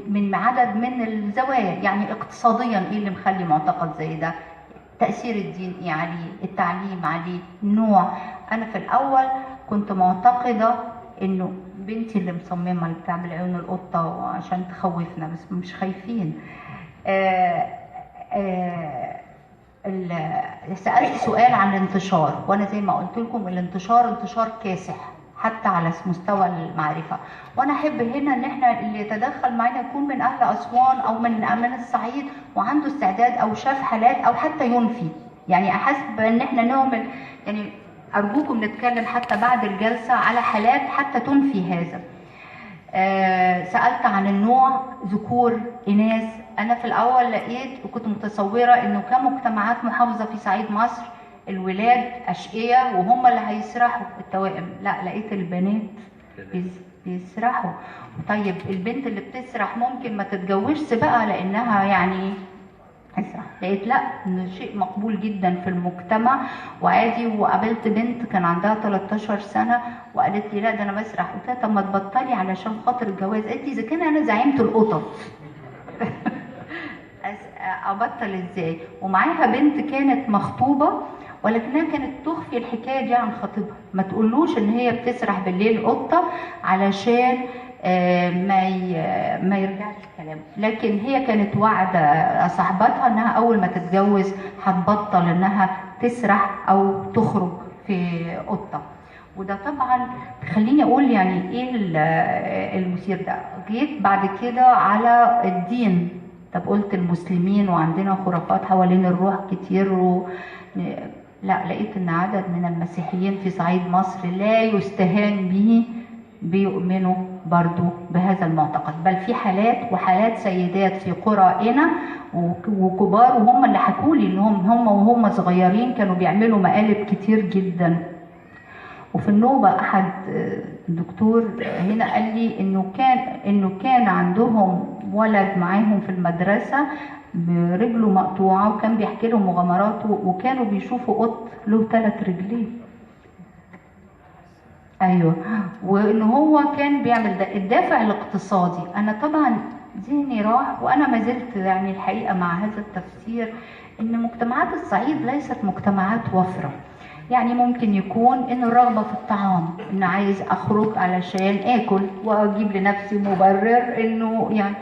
من عدد من الزوايا، يعني اقتصاديا ايه اللي مخلي معتقد زي ده، تاثير الدين ايه عليه، التعليم عليه، النوع. انا في الاول كنت معتقده انه بنتي اللي مصممه اللي بتعمل عيون القطة عشان تخوفنا، بس مش خايفين. سألت سؤال عن الانتشار، وانا زي ما قلت لكم الانتشار انتشار كاسح حتى على مستوى المعرفة، وانا احب هنا ان احنا اللي يتدخل معانا يكون من اهل اسوان او من الصعيد وعنده استعداد او شاف حالات او حتى ينفي، يعني احسب ان احنا نعمل، يعني ارجوكم نتكلم حتى بعد الجلسة على حالات حتى تنفي هذا. سألت عن النوع، ذكور إناث. أنا في الأول لقيت وكنت متصورة إنه كمجتمعات محافظة في صعيد مصر الولاد أشقية وهم اللي هيسرحوا التوائم، لا لقيت البنات بيسرحوا. طيب البنت اللي بتسرح ممكن ما تتجوزش بقى لأنها يعني تسرح، لقيت لا إنه شيء مقبول جدا في المجتمع وعادي. وقابلت بنت كان عندها 13 سنة وقالت لي لا ده أنا بسرح. قلت لها طب ما تبطلي علشان خاطر الجواز. قالت لي إذا كان أنا زعيمة القطط أبطل إزاي؟ ومعاها بنت كانت مخطوبة ولكنها كانت تخفي الحكاية دي عن خطيبها، ما تقولوش إن هي بتسرح بالليل قطة علشان ما يرجعش الكلام. لكن هي كانت وعده صاحبتها انها اول ما تتجوز هتبطل انها تسرح او تخرج في قطة. وده طبعا خليني اقول يعني ايه المثير ده. جيت بعد كده على الدين. طب قلت المسلمين وعندنا خرافات حوالين الروح كتير لا، لقيت ان عدد من المسيحيين في صعيد مصر لا يستهان به بيؤمنوا برضو بهذا المعتقد، بل في حالات وحالات سيدات في قرائنا وكبار، وهم اللي حكوا لي انهم هم وهم صغيرين كانوا بيعملوا مقالب كتير جدا. وفي النوبة أحد الدكتور هنا قال لي إنه كان عندهم ولد معاهم في المدرسة برجله مقطوعة، وكان بيحكي لهم مغامراته، وكانوا بيشوفوا قط له 3 رجلين. أيوه، وإن هو كان بيعمل ده. الدافع الاقتصادي، أنا طبعا ذهني راح، وأنا ما زلت يعني الحقيقة مع هذا التفسير، إن مجتمعات الصعيد ليست مجتمعات وفرة. يعني ممكن يكون إن الرغبة في الطعام، إن عايز أخرج علشان آكل وأجيب لنفسي مبرر إنه يعني،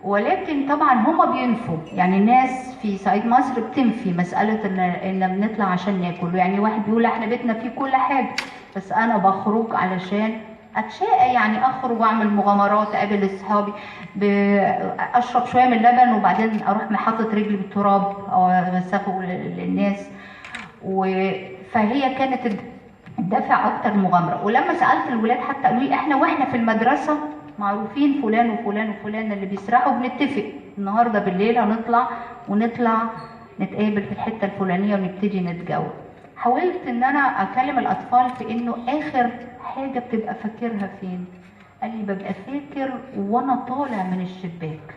ولكن طبعا هما بينفوا، يعني الناس في صعيد مصر بتنفي مسألة إن بنطلع عشان ناكل. يعني واحد بيقول إحنا بيتنا فيه كل حاجة، بس أنا بخرج علشان أتشاقى، يعني أخرج وأعمل مغامرات، أقابل أصحابي، أشرب شوية من اللبن وبعدين أروح محطة رجلي بالتراب أو أوسخه للناس. فهي كانت الدافع أكتر مغامرة. ولما سألت الولاد حتى قالوا لي إحنا وإحنا في المدرسة معروفين فلان وفلان وفلان اللي بيسرحوا، بنتفق النهارده بالليل هنطلع ونطلع نتقابل في الحتة الفلانية ونبتدي نتجول. حاولت إن أنا أكلم الأطفال في إنه آخر حاجة بتبقى فاكرها فين؟ قال لي ببقى فاكر وأنا طالع من الشباك،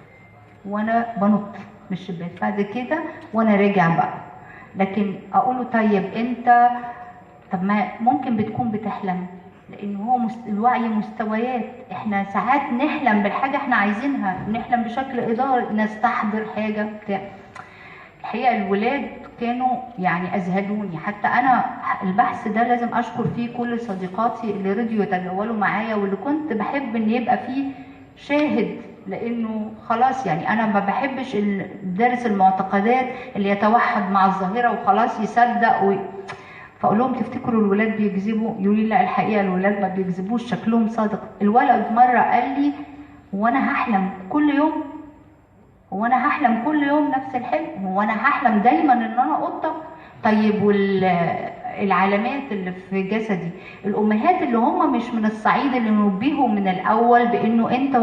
وأنا بنط من الشباك، بعد كده وأنا راجع بقى. لكن أقوله طيب أنت، طب ما ممكن بتكون بتحلم، لأن هو الوعي مستويات، إحنا ساعات نحلم بالحاجة إحنا عايزينها، نحلم بشكل إداري، نستحضر حاجة بتاع. الحقيقة الولاد كانوا يعني أذهلوني. حتى أنا البحث ده لازم أشكر فيه كل صديقاتي اللي رضيوا يتجولوا معايا، واللي كنت بحب إن يبقى فيه شاهد، لأنه خلاص يعني أنا ما بحبش دارس المعتقدات اللي يتوحد مع الظاهرة وخلاص يصدق فأقول لهم تفتكروا الولاد بيكذبوا؟ يقولوا لي لا الحقيقة الولاد ما بيكذبوش، شكلهم صادق. الولد مرة قال لي وأنا هحلم كل يوم، وانا هحلم كل يوم نفس الحلم، وانا هحلم دايما ان انا قطة. طيب والعلامات اللي في جسدي، الامهات اللي هم مش من الصعيد اللي نبهوا من الاول بانه انت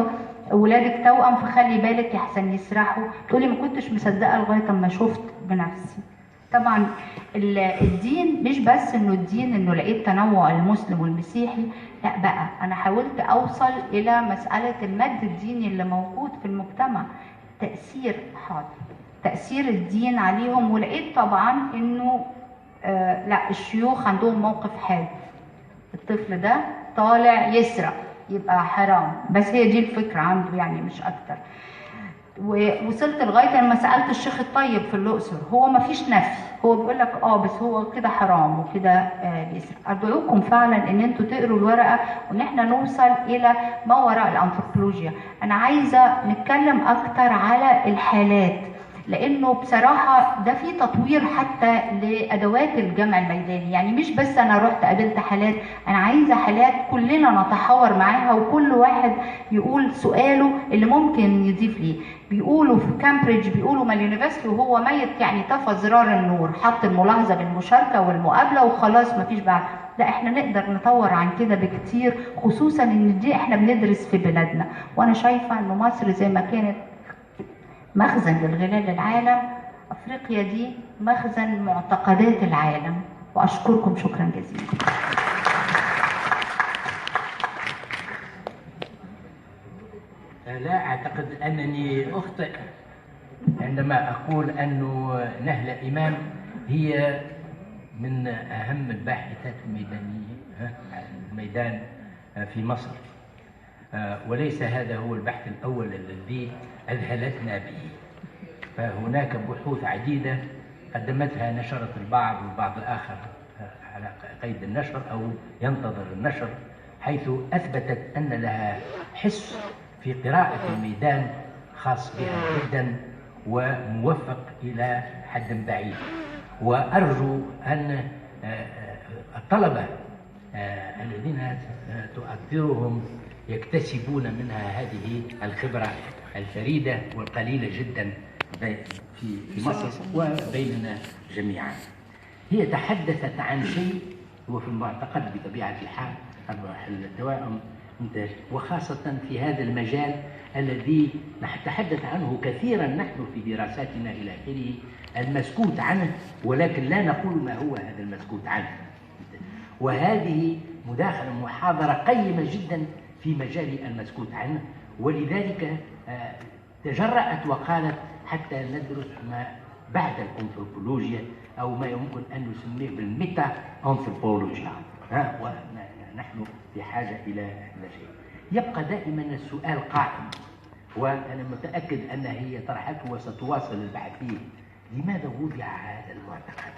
ولادك توأم فخلي بالك يحسن يسرحوا، تقولي ما كنتش مصدقه لغاية اما شفت بنفسي. طبعا الدين مش بس انه الدين انه لقيت تنوع المسلم والمسيحي، لا بقى انا حاولت اوصل الى مسالة المد الديني اللي موجود في المجتمع، تأثير حاضر، تأثير الدين عليهم. ولقيت طبعا انه لا الشيوخ عندهم موقف حاد، الطفل ده طالع يسرق يبقى حرام، بس هي دي الفكرة عنده يعني مش أكتر. ووصلت لغاية لما سألت الشيخ الطيب في الأقصر، هو ما فيش نفي، هو بيقول لك بس هو كده حرام وكده بيسرق. أدعوكم فعلا إن أنتوا تقروا الورقة وإن احنا نوصل إلى ما وراء الأنثروبولوجيا. أنا عايزة نتكلم أكتر على الحالات، لأنه بصراحة ده في تطوير حتى لأدوات الجمع الميداني، يعني مش بس أنا رحت قابلت حالات، أنا عايزة حالات كلنا نتحاور معاها وكل واحد يقول سؤاله اللي ممكن يضيف ليه. بيقولوا في كامبريدج، بيقولوا ما ال university وهو ميت يعني طفى زرار النور، حط الملاحظة بالمشاركة والمقابلة وخلاص مفيش بعد. لا احنا نقدر نطور عن كده بكتير، خصوصا ان دي احنا بندرس في بلادنا، وانا شايفة ان مصر زي ما كانت مخزن للغلال للعالم، أفريقيا دي مخزن معتقدات العالم. وأشكركم شكرا جزيلا. لا أعتقد أنني أخطئ عندما أقول أن نهلة إمام هي من أهم الباحثات الميدانية الميدان في مصر، وليس هذا هو البحث الأول الذي أذهلتنا به، فهناك بحوث عديدة قدمتها نشرت البعض والبعض الآخر على قيد النشر أو ينتظر النشر، حيث أثبتت أن لها حس في قراءة الميدان خاص بها جدا وموفق إلى حد بعيد. وأرجو أن الطلبة الذين تؤثرهم يكتسبون منها هذه الخبرة الفريدة والقليلة جدا في مصر وبيننا جميعا. هي تحدثت عن شيء هو في المعتقد بطبيعة الحال التوائم، وخاصة في هذا المجال الذي نتحدث عنه كثيرا نحن في دراساتنا إلى آخره، المسكوت عنه، ولكن لا نقول ما هو هذا المسكوت عنه. وهذه مداخلة محاضرة قيمة جدا في مجال المسكوت عنه، ولذلك تجرأت وقالت حتى ندرس ما بعد الأنثروبولوجيا أو ما يمكن أن نسميه بالميتا أنثروبولوجيا، ونحن في حاجة إلى هذا الشيء. يبقى دائما السؤال قائم، وأنا متأكد أن هي طرحته وستواصل البحث فيه: لماذا وضع هذا المعتقد؟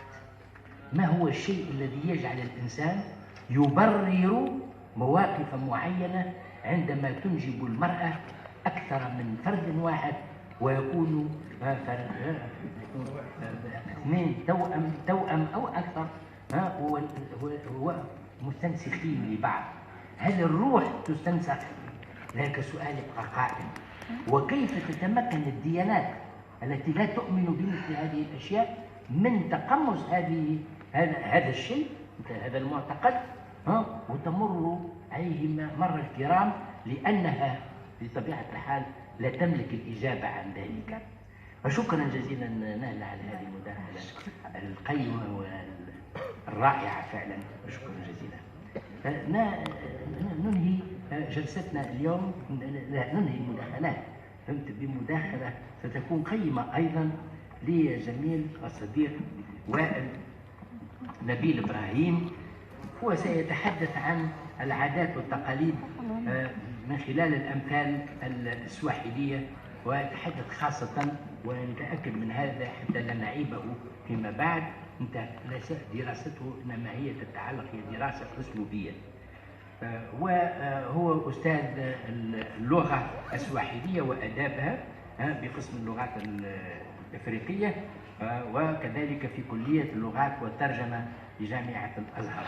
ما هو الشيء الذي يجعل الإنسان يبرر مواقف معينة عندما تنجب المرأة أكثر من فرد واحد ويكون اثنين توأم أو أكثر مستنسخين لبعض؟ هل الروح تستنسخ؟ ذلك سؤال يبقى قائم. وكيف تتمكن الديانات التي لا تؤمن بمثل هذه الأشياء من تقمص هذا الشيء، هذا المعتقد، وتمر عليه مر الكرام، لأنها بطبيعة الحال لا تملك الإجابة عن ذلك. وشكرا جزيلا نهلة على هذه المداخلة القيمة والرائعة فعلا، شكرا جزيلا. ننهي جلستنا اليوم، لا ننهي المداخلات، فهمت، بمداخلة ستكون قيمة أيضا لزميل الصديق وائل نبيل إبراهيم، هو سيتحدث عن العادات والتقاليد من خلال الأمثال السواحلية، ويتحدث خاصة، ونتأكد من هذا حتى لا نعيبه فيما بعد، انت ليس دراسته إنما هي تتعلق، هي دراسة أسلوبية. وهو أستاذ اللغة السواحلية وأدابها بقسم اللغات الإفريقية، وكذلك في كلية اللغات والترجمة بجامعة الأزهر.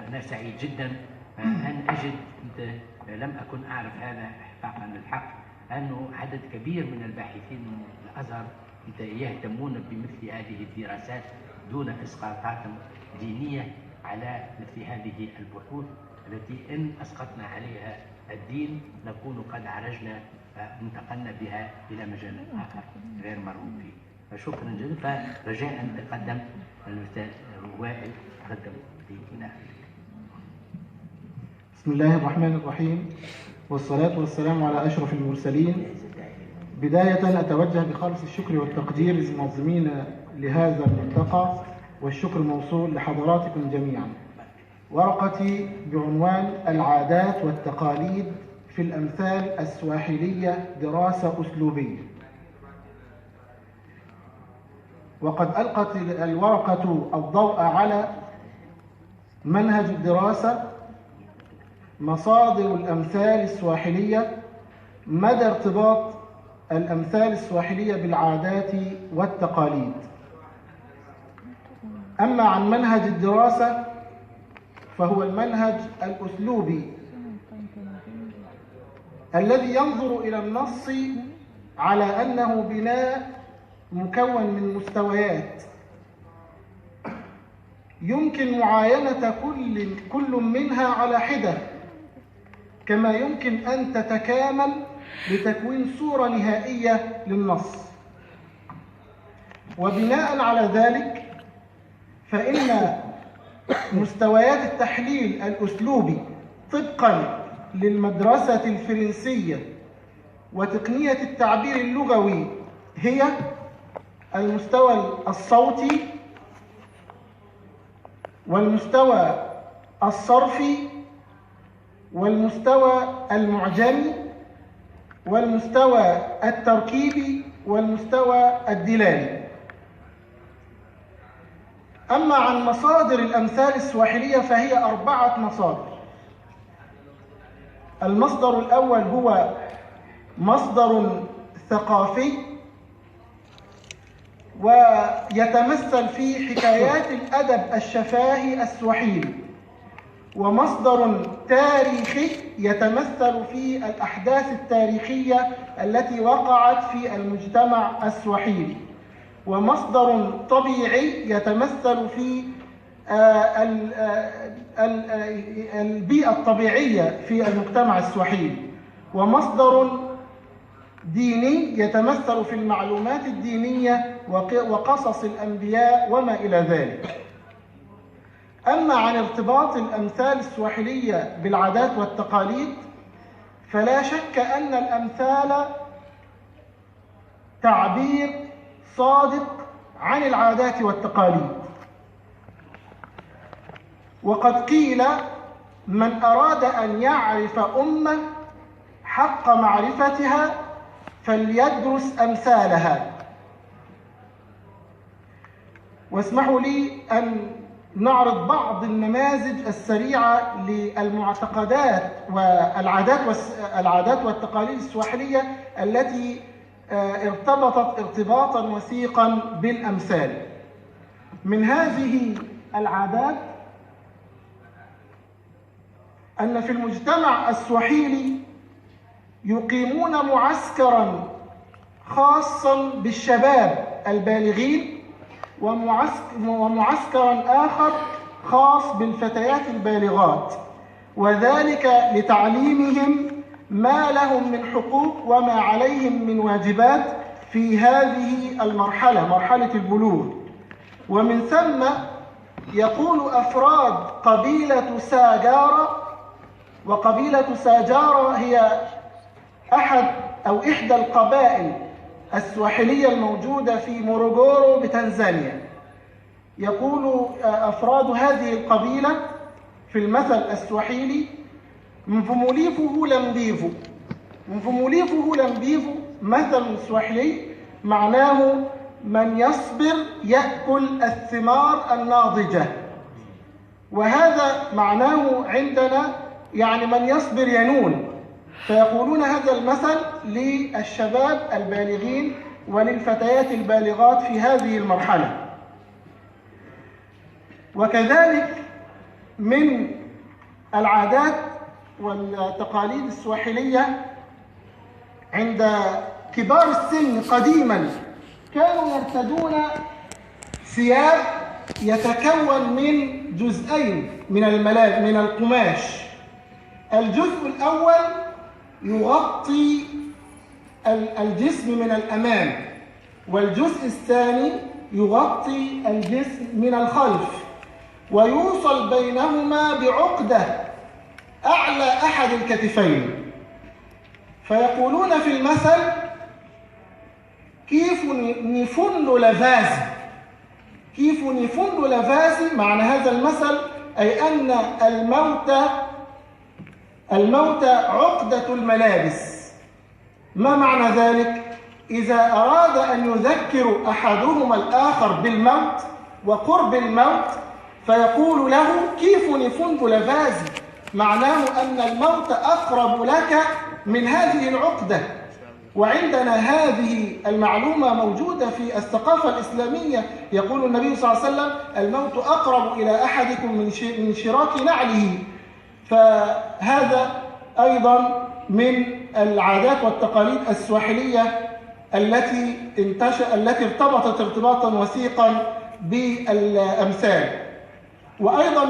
أنا سعيد جدا أن أجد، لم أكن أعرف هذا إحقاقا للحق، أنه عدد كبير من الباحثين من الأزهر يهتمون بمثل هذه الدراسات دون إسقاطات دينية على مثل هذه البحوث التي إن أسقطنا عليها الدين نكون قد عرجنا، انتقلنا بها إلى مجال آخر غير مرغوب فيه. فشكرا جزيلا، فرجاء تقدم الأستاذ وائل، تقدم بمداخلتك. بسم الله الرحمن الرحيم، والصلاة والسلام على أشرف المرسلين. بداية أتوجه بخالص الشكر والتقدير للمنظمين لهذا الملتقى، والشكر موصول لحضراتكم جميعا. ورقتي بعنوان العادات والتقاليد في الأمثال السواحلية دراسة أسلوبية. وقد ألقت الورقة الضوء على منهج الدراسة، مصادر الأمثال السواحلية، مدى ارتباط الأمثال السواحلية بالعادات والتقاليد. أما عن منهج الدراسة فهو المنهج الأسلوبي الذي ينظر إلى النص على أنه بناء مكون من مستويات يمكن معاينة كل منها على حدة، كما يمكن أن تتكامل لتكوين صورة نهائية للنص. وبناء على ذلك فإن مستويات التحليل الأسلوبي طبقاً للمدرسة الفرنسية وتقنية التعبير اللغوي هي المستوى الصوتي والمستوى الصرفي والمستوى المعجمي والمستوى التركيبي والمستوى الدلالي. أما عن مصادر الأمثال السواحلية فهي 4 مصادر. المصدر الأول هو مصدر ثقافي، ويتمثل في حكايات الأدب الشفاهي السواحيلي، ومصدر تاريخي يتمثل في الأحداث التاريخية التي وقعت في المجتمع السواحيلي، ومصدر طبيعي يتمثل في البيئة الطبيعية في المجتمع السواحيلي، ومصدر ديني يتمثل في المعلومات الدينية وقصص الأنبياء وما إلى ذلك. أما عن ارتباط الأمثال السواحيلية بالعادات والتقاليد، فلا شك أن الأمثال تعبير صادق عن العادات والتقاليد. وقد قيل: من أراد أن يعرف أمة حق معرفتها فليدرس أمثالها. واسمحوا لي أن نعرض بعض النماذج السريعة للمعتقدات والعادات والتقاليد السواحلية التي ارتبطت ارتباطا وثيقا بالأمثال. من هذه العادات أن في المجتمع السواحيلي يقيمون معسكرا خاصا بالشباب البالغين، ومعسكرا آخر خاص بالفتيات البالغات، وذلك لتعليمهم ما لهم من حقوق وما عليهم من واجبات في هذه المرحلة، مرحلة البلوغ. ومن ثم يقول أفراد قبيلة ساجارة، وقبيلة ساجارة هي أحد أو إحدى القبائل السواحلية الموجودة في موروغورو بتنزانيا، يقول أفراد هذه القبيلة في المثل السواحيلي: mvumilivu hula mbivu. Mvumilivu hula mbivu مثل سواحلي معناه من يصبر يأكل الثمار الناضجة، وهذا معناه عندنا يعني من يصبر ينول. فيقولون هذا المثل للشباب البالغين وللفتيات البالغات في هذه المرحلة. وكذلك من العادات والتقاليد السواحلية عند كبار السن قديما كانوا يرتدون ثياب يتكون من جزئين من من القماش. الجزء الأول يغطي الجسم من الأمام، والجزء الثاني يغطي الجسم من الخلف، ويوصل بينهما بعقدة أعلى أحد الكتفين. فيقولون في المثل: kifo ni fundo la vazi. Kifo ni fundo la vazi، معنى هذا المثل أي أن الموت عقدة الملابس. ما معنى ذلك؟ إذا أراد أن يذكر أحدهما الآخر بالموت وقرب الموت فيقول له: kifo ni fundo la vazi، معناه أن الموت أقرب لك من هذه العقدة. وعندنا هذه المعلومة موجودة في الثقافة الإسلامية، يقول النبي صلى الله عليه وسلم: الموت أقرب إلى أحدكم من شراك نعله. فهذا أيضا من العادات والتقاليد السواحلية التي ارتبطت ارتباطا وثيقا بالأمثال. وأيضا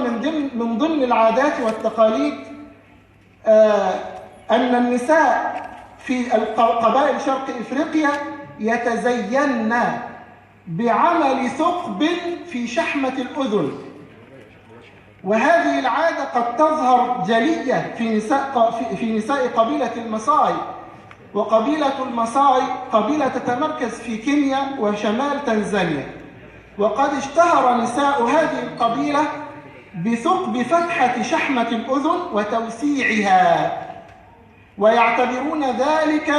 من ضمن العادات والتقاليد أن النساء في قبائل شرق إفريقيا يتزين بعمل ثقب في شحمة الأذن، وهذه العادة قد تظهر جلية في نساء قبيلة المساي. وقبيلة المساي قبيلة تتمركز في كينيا وشمال تنزانيا، وقد اشتهر نساء هذه القبيلة بثقب فتحة شحمة الأذن وتوسيعها، ويعتبرون ذلك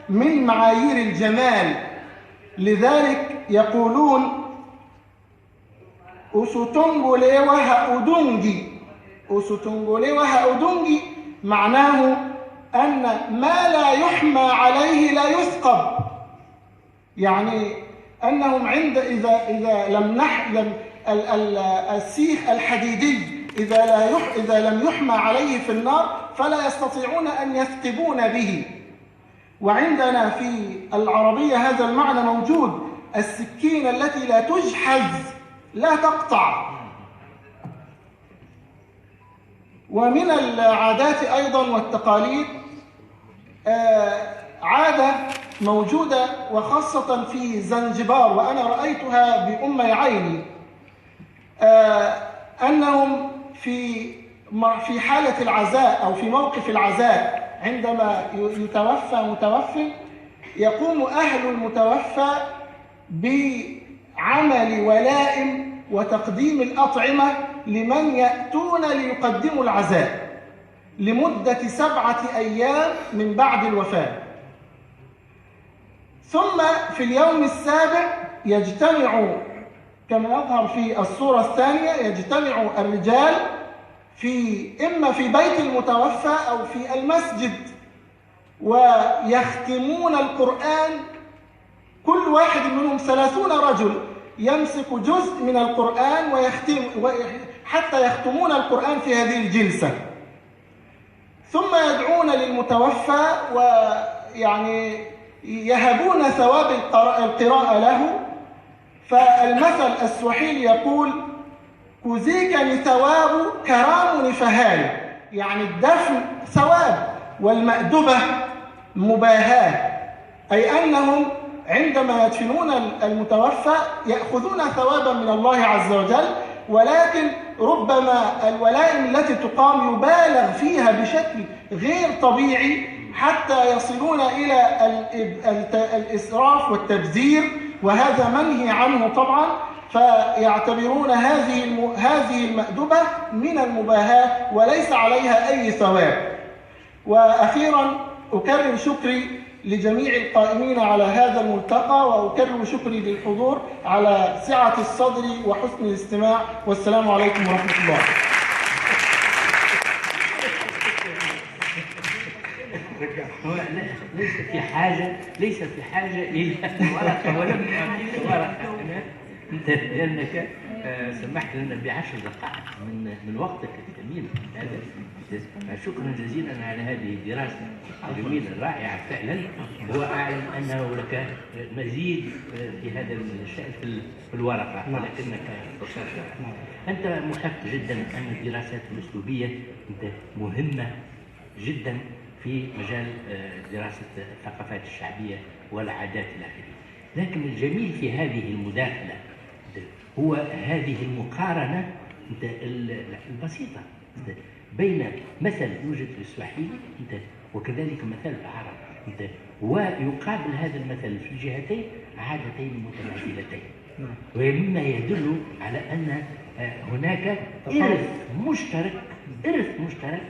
من معايير الجمال. لذلك يقولون: usitongolewe haudungi. Usitongolewe haudungi معناه أن ما لا يحمى عليه لا يثقب، يعني أنهم عند إذا لم السيخ الحديدي إذا لم يحمى عليه في النار فلا يستطيعون أن يثقبون به. وعندنا في العربية هذا المعنى موجود، السكين التي لا تجحز لا تقطع. ومن العادات أيضا والتقاليد عادة موجودة وخاصة في زنجبار، وأنا رأيتها بأم عيني، أنهم في حالة العزاء أو في موقف العزاء عندما يتوفى متوفي، يقوم أهل المتوفى بعمل ولائم وتقديم الأطعمة لمن يأتون ليقدموا العزاء لمدة 7 أيام من بعد الوفاة. ثم في اليوم السابع يجتمع، كما يظهر في الصورة الثانية، يجتمع الرجال إما في بيت المتوفى أو في المسجد، ويختمون القرآن. كل واحد منهم 30 رجل يمسك جزء من القرآن ويختم حتى يختمون القرآن في هذه الجلسة. ثم يدعون للمتوفى ويعني يهبون ثواب القراءة له. فالمثل السواحيلي يقول: كوزيك ثواب كرام فهال، يعني الدفن ثواب والمأدبة مباهاة، أي أنهم عندما يدفنون المتوفى يأخذون ثوابا من الله عز وجل، ولكن ربما الولائم التي تقام يبالغ فيها بشكل غير طبيعي حتى يصلون إلى الإسراف والتبذير، وهذا منهي عنه طبعا. فيعتبرون هذه المأدبة من المباهاة وليس عليها أي ثواب. وأخيرا أكرر شكري لجميع القائمين على هذا الملتقى، وأكرر شكري للحضور على سعة الصدر وحسن الاستماع، والسلام عليكم ورحمة الله. ليس في حاجة إلى ورقة، ولم أعطيك ورقة أنا، أنت لأنك سمحت لنا ب10 دقائق من وقتك الثمين هذا. شكرا جزيلا على هذه الدراسة الجميلة الرائعة فعلا، وأعلم أنه لك مزيد في هذا الشأن في الورقة، ولكنك اختصرت. أنت محق جدا أن الدراسات الأسلوبية مهمة جدا في مجال دراسة الثقافات الشعبية والعادات إلى آخره، لكن الجميل في هذه المداخلة هو هذه المقارنة البسيطة بين مثل يوجد في السواحيلي وكذلك مثل العرب، ويقابل هذا المثل في الجهتين عادتين متماثلتين، ومما يدل على أن هناك إرث مشترك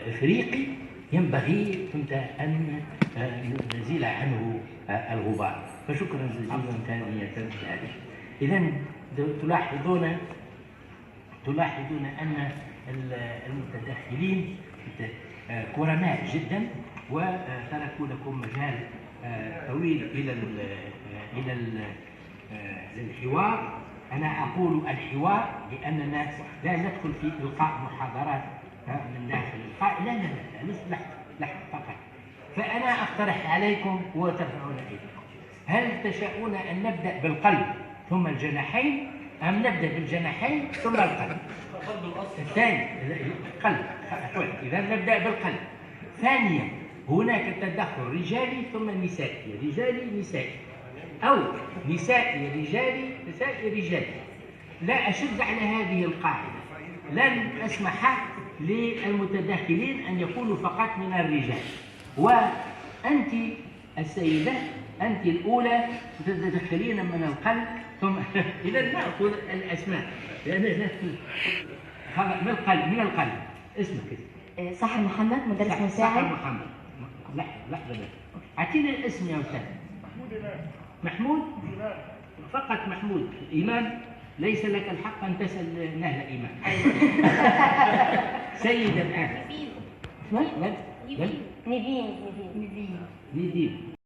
افريقي ينبغي ان نزيل عنه الغبار. فشكرا جزيلا ثانية لهذا. اذا تلاحظون ان المتدخلين كرماء جدا، وتركوا لكم مجال طويل الى الحوار. انا اقول الحوار لاننا لا ندخل في القاء محاضرات من داخل القاء، لا لا لا، لحظة فقط. فأنا أقترح عليكم وترفعون أيديكم، هل تشاءون أن نبدأ بالقلب ثم الجناحين، أم نبدأ بالجناحين ثم القلب؟ الثاني القلب. إذا نبدأ بالقلب. ثانيا، هناك تدخل رجالي ثم نسائي، رجالي نسائي، أو نسائي رجالي نسائي رجالي. لا أشد على هذه القاعدة، لن أسمح للمتدخلين أن يقولوا فقط من الرجال. وأنت السيدة، أنت الأولى تتدخلين من القلب ثم إذا نأخذ الأسماء، لأن من القلب. اسمك؟ سحر محمد، مدرس مساعد. سحر محمد. لحظة بس، أعطيني الاسم يا أستاذ. محمود إمام. فقط محمود إمام، ليس لك الحق أن تسأل نهلة إمام. سيدة الآن. نيفين. نيفين. نيفين.